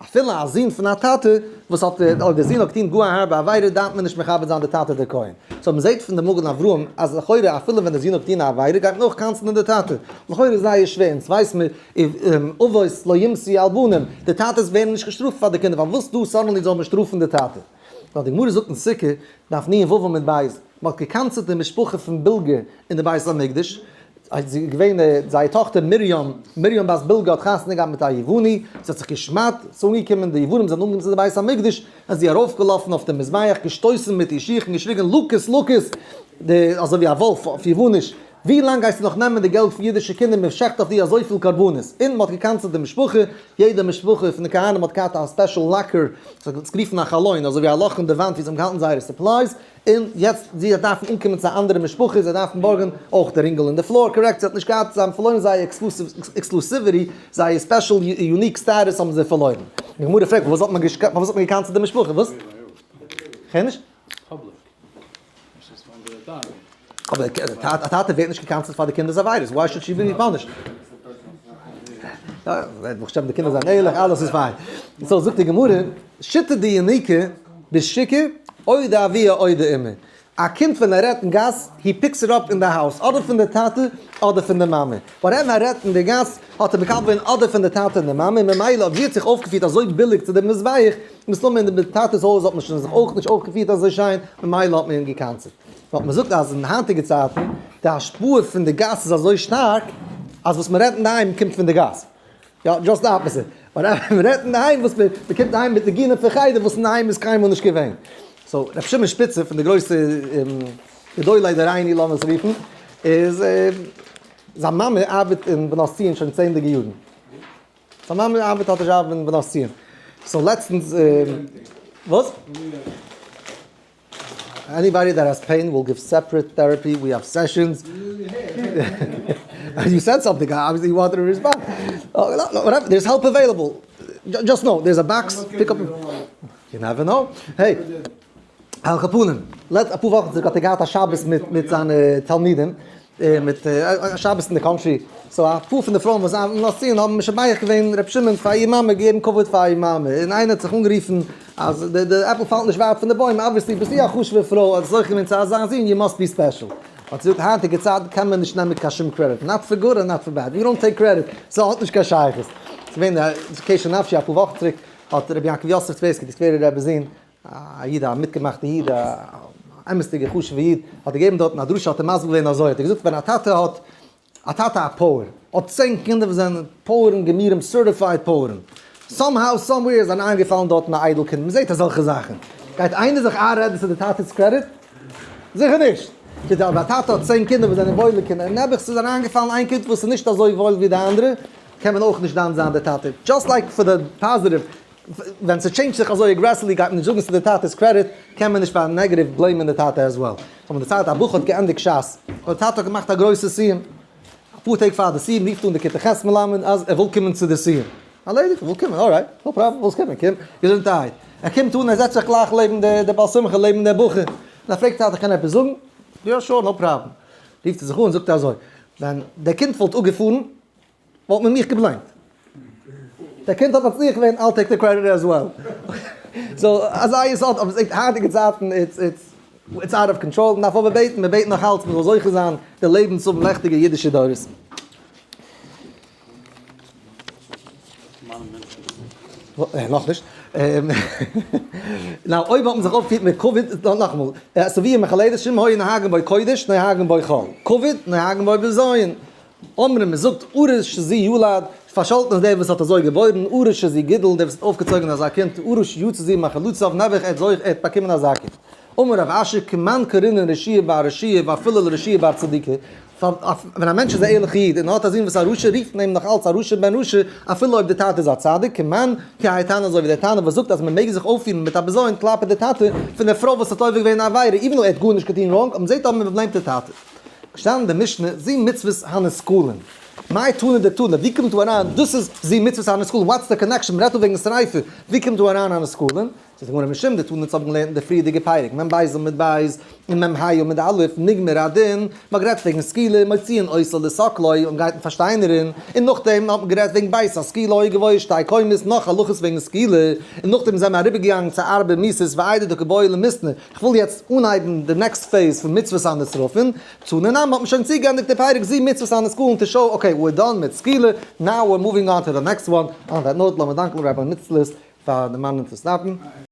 אפילו א זון פון א טאטע וואס האט, אויב דער זון האט געטון גאר א הארבע עבירה דארף מען נישט מכבד זיין די טאטע דער כהן. so מען זעט פון די מגן אברהם אז לכאורה אפילו ווען דער זון האט געטון א עבירה גייט מען אויך קנס'נען די טאטע. לכאורה איז זייער שווער, אונז ווייס מיר אבות לא יומתו על בנים, די טאטעס ווערן נישט געשטראפט פאר די קינדער, פארוואס דא suddenly זאל מען שטראפן די טאטע? נאר די גמרא זאגט אין סוכה, דף נ ו עמוד ב', מען האט געקנס'עט די משפחה פון בילגה אין די בית המקדש, זי איז געווען זייער טאכטער מרים, מרים בת בילגה האט חתונה געהאט מיט א יווני, זי האט זיך געשמד'ט, ס'איז אנגעקומען, די יוונים זענען אנגעקומען צו די בית המקדש, איז זי ארויפגעלאפן אויף די מזבח, געשטויסן מיט איר שיך און געשריגן לוקוס לוקוס, די אזוי ווי א וואלף אויף יווניש, ווי לאנג גייסטו נאך נעמען די געלט פון אידישע קינדער, מען שעכט אויף דיר אזויפיל קרבנות, און מען האט געקנס'עט די משפחה, יעדע משפחה פון די כהנים האט געהאט א special locker, ס'האט גערופן א חלון, אזוי ווי א לאך אין די וואנט ווי זיי האבן געהאלטן זייערע supplies, און יעצט זי האט דארפן אנקומען צו א אנדערע משפחה, זיי דארפן בארגן אויך די רינגל אין די floor, correct, זי האט נישט געהאט, זיי האבן פארלוירן זייער exclusivity, זייער special unique status האבן זיי פארלוירן. די גמרא פרעגט פארוואס האט מען פארוואס האט מען געקנס'עט די משפחה, וואס? כ'הער נישט. אבער א טאטע ווערט נישט געקנס'עט פאר די קינדער'ס עבירות, why should she be punished? ברוך השם די קינדער זענען ערליך אלעס איז פיין. so זאגט די גמרא, שיטה דיניקה בשוקא או דאבוה או דאימא. א קינד ווען ער רעדט אין גאס, he picks it up in the house, אדער פון די טאטע אדער פון די מאמע. whatever ער רעדט אין די גאס האט ער מקבל געווען אדער פון די טאטע און די מאמע, ממילא אויב זי האט זיך אויפגעפירט אזוי ביליג צו די מזבח, מסתמא אין די טאטע'ס הויז האט מען שוין זיך אויך נישט אויפגעפירט אזוי שיין, ממילא האט מען אים געקנס'עט. ווייל מען זאגט אז אין היינטיגע צייטן די השפעה פון די גאס איז אזוי שטארק אז וואס מען רעדט אינדערהיים קומט פון די גאס. יא, just the opposite. מען רעדט אינדערהיים וואס מען קומט אהיים מיט ניגונים פון חדר וואס אינדערהיים איז קיינמאל נישט געווען. so ר' שמעון שפיצער פון די גרויסע גדולי דורינו לאמיר עס רופן, איז זיין מאמע ארבעט אין בנות ציון שוין צענדליגע יארן. זיין מאמע ארבעט האט א דזשאב אין בנות ציון. so לעצטנס וואס? Anybody that has pain will give separate therapy, we have sessions. You said something, obviously you wanted to respond. There's help available. Just know, there's a box, pick up. You never know. Hey, על כל פנים, לעצט אפאר וואכן צוריק האט ער געהאט א שבת מיט מיט זיינע תלמידים, מיט א שבת אין די country, so אפאר פון די פרויען וואס זענען נאסין האבן משבח געווען ר' שמעון פאר איר מאמע, געגעבן כבוד פאר איר מאמע, און איינער האט זיך אנגערופן אז די די עפל פאלט נישט ווייט פון די בוים, obviously ביסטו א חשוב'ע פרוי, האסט זוכה געווען צו אזא זון, you must be special. האט זי געזאגט, היינטיגע צייטן קען מען נישט נעמען קיין שום credit, not for good and not for bad, we don't take credit, ס'האט נישט קיין שייכות. ס'איז געווען א קשר נפשי אפאר וואכן צוריק, האט רבי יעקב יוסף טווערסקי, די סקווערער רבי'ס זון, א איד א מיטגעמאכטע איד א אמת'דיגע חשוב'ע איד, האט געגעבן דארטן א דרשה האט ער מסביר געווען אזוי, האט ער געזאגט ווען א טאטע האט, א טאטע א פויער, האט 10 קינדער וואס זענען פויערן גמורים certified פויערן, somehow somewhere איז אריינגעפאלן דארטן א איידל קינד, מ'זעט אזעלכע זאכן, גייט איינער זיך איינרעדן צו די טאטע'ס credit? זיכער נישט! זאגט ער אבער א טאטע האט 10 קינדער וואס זענען וואוילע קינדער און נעבעך ס'איז אריינגעפאלן איין קינד וואס איז נישט אזוי וואויל ווי די אנדערע, קען מען אויך נישט דן זיין די טאטע, just like פאר די positive ווען ס'טשעינדזשט זיך אזוי aggressively גייט מען נישט זאגן ס'איז די טאטע'ס credit, קען מען נישט פאר negative בלעימען די טאטע as well. סאו מען דערציילט א בחור האט געענדיגט שס, און די טאטע האט געמאכט א גרויסע סיום, אפאר טעג פאר די סיום רופט אן די כיתה ח' מלמד אז ער וויל קומען צו די סיום, ארלעדיגט, ער וויל קומען, alright, no problem, ווילסט קומען, קום, געזונטערהייט. ער קומט אן, ער זעצט זיך גלייך לעבן די בעל שמחה, לעבן די בחור, און ער פרעגט טאטע איך קען עפעס זאגן? יא sure, no problem. רופט ער זיך אן, זאגט ער אזוי, ווען די קינד וואלט אפגעפארן, וואלט מען מיך געבלעימט. דער קינד האט מצליח געווען, I'll take the credit as well. So אזא יסוד, אבער זעט היינטיגע צייטן it's it's it's out of control, מען דארף אבער בעטן, מען בעט נאך אלץ מען זאל זוכה זיין די לעבן צו האבן לעכטיגע אידישע דורות. נאכנישט. Now אויב האט מען זיך אויפגעפירט מיט כבוד, נאכאמאל, ס'ווי מחללת שם הוי נוהגין בו קודש נוהגין בו חול, כבוד נוהגין בו בזיון, אומרים, מען זאגט ארור שזו ילד, פארשאלטן איז דער וואס האט אזוי געבוירן, ארור שזו גידל, דער וואס האט אויפגעצויגן אזא קינד, ארור שיצא זו מחלציו, נעבעך ער האט זוכה, ער האט באקומען אזא קינד. אמר רב אשי, כמאן קרינן רשיעא בר רשיעא ואפילו לרשיעא בר צדיקא, ווען א מענטש איז א ערליכע איד און האט א זון וואס איז א רשע, רופט מען אים נאך אלץ א רשע בן רשע, אפילו אויב דער טאטע איז א צדיק, כמאן כהאי תנא אזוי ווי דער תנא וואס זאגט אז מען מעג זיך אויפפירן מיט א בזיון כלפי די טאטע פון דער פרוי וואס האט עובר געווען א עבירה, even though ער האט גארנישט געטון wrong, אבער מען זעט אבער מען בלעימט די טאטע. געשטאנען אין די משנה, זו מצוות הנסקלין. מאי תנא דתנא, ווי קומט דא אריין, דאס איז זו מצוות הנסקלין, what's the connection, מ'רעדט דא וועגן שריפה, ווי קומט דא אריין הנסקלין? זאגט די גמרא משום דתנא אונז האבן געלערנט אין די פריערדיגע פרק מ בית עמוד בית און מ ה עמוד א' נגמר הדין, מ'האט גערעדט וועגן סקילה מוציאין אותו לסקלו און גייט פארשטיינערן, און נאכדעם האט מען גערעדט וועגן בית הסקילה גבוה שתי קומות נאך הלכות וועגן סקילה, און נאכדעם זענען מיר אריבערגעגאנגען צו ארבע מיתות ואיידי דקא בעי למיתנא, כ'וויל יעצט אנהייבן די next phase פון מצוות הנשרפין, תנא נמי האט מען שוין צוגעענדיגט די פרק ז' מצוות הנסקלין to show okay we're done מיט סקילה, now we're moving on to the next one, on that note לאמיר דאנקן Rabbi מצלית פאר דערמאנען צו stop ן.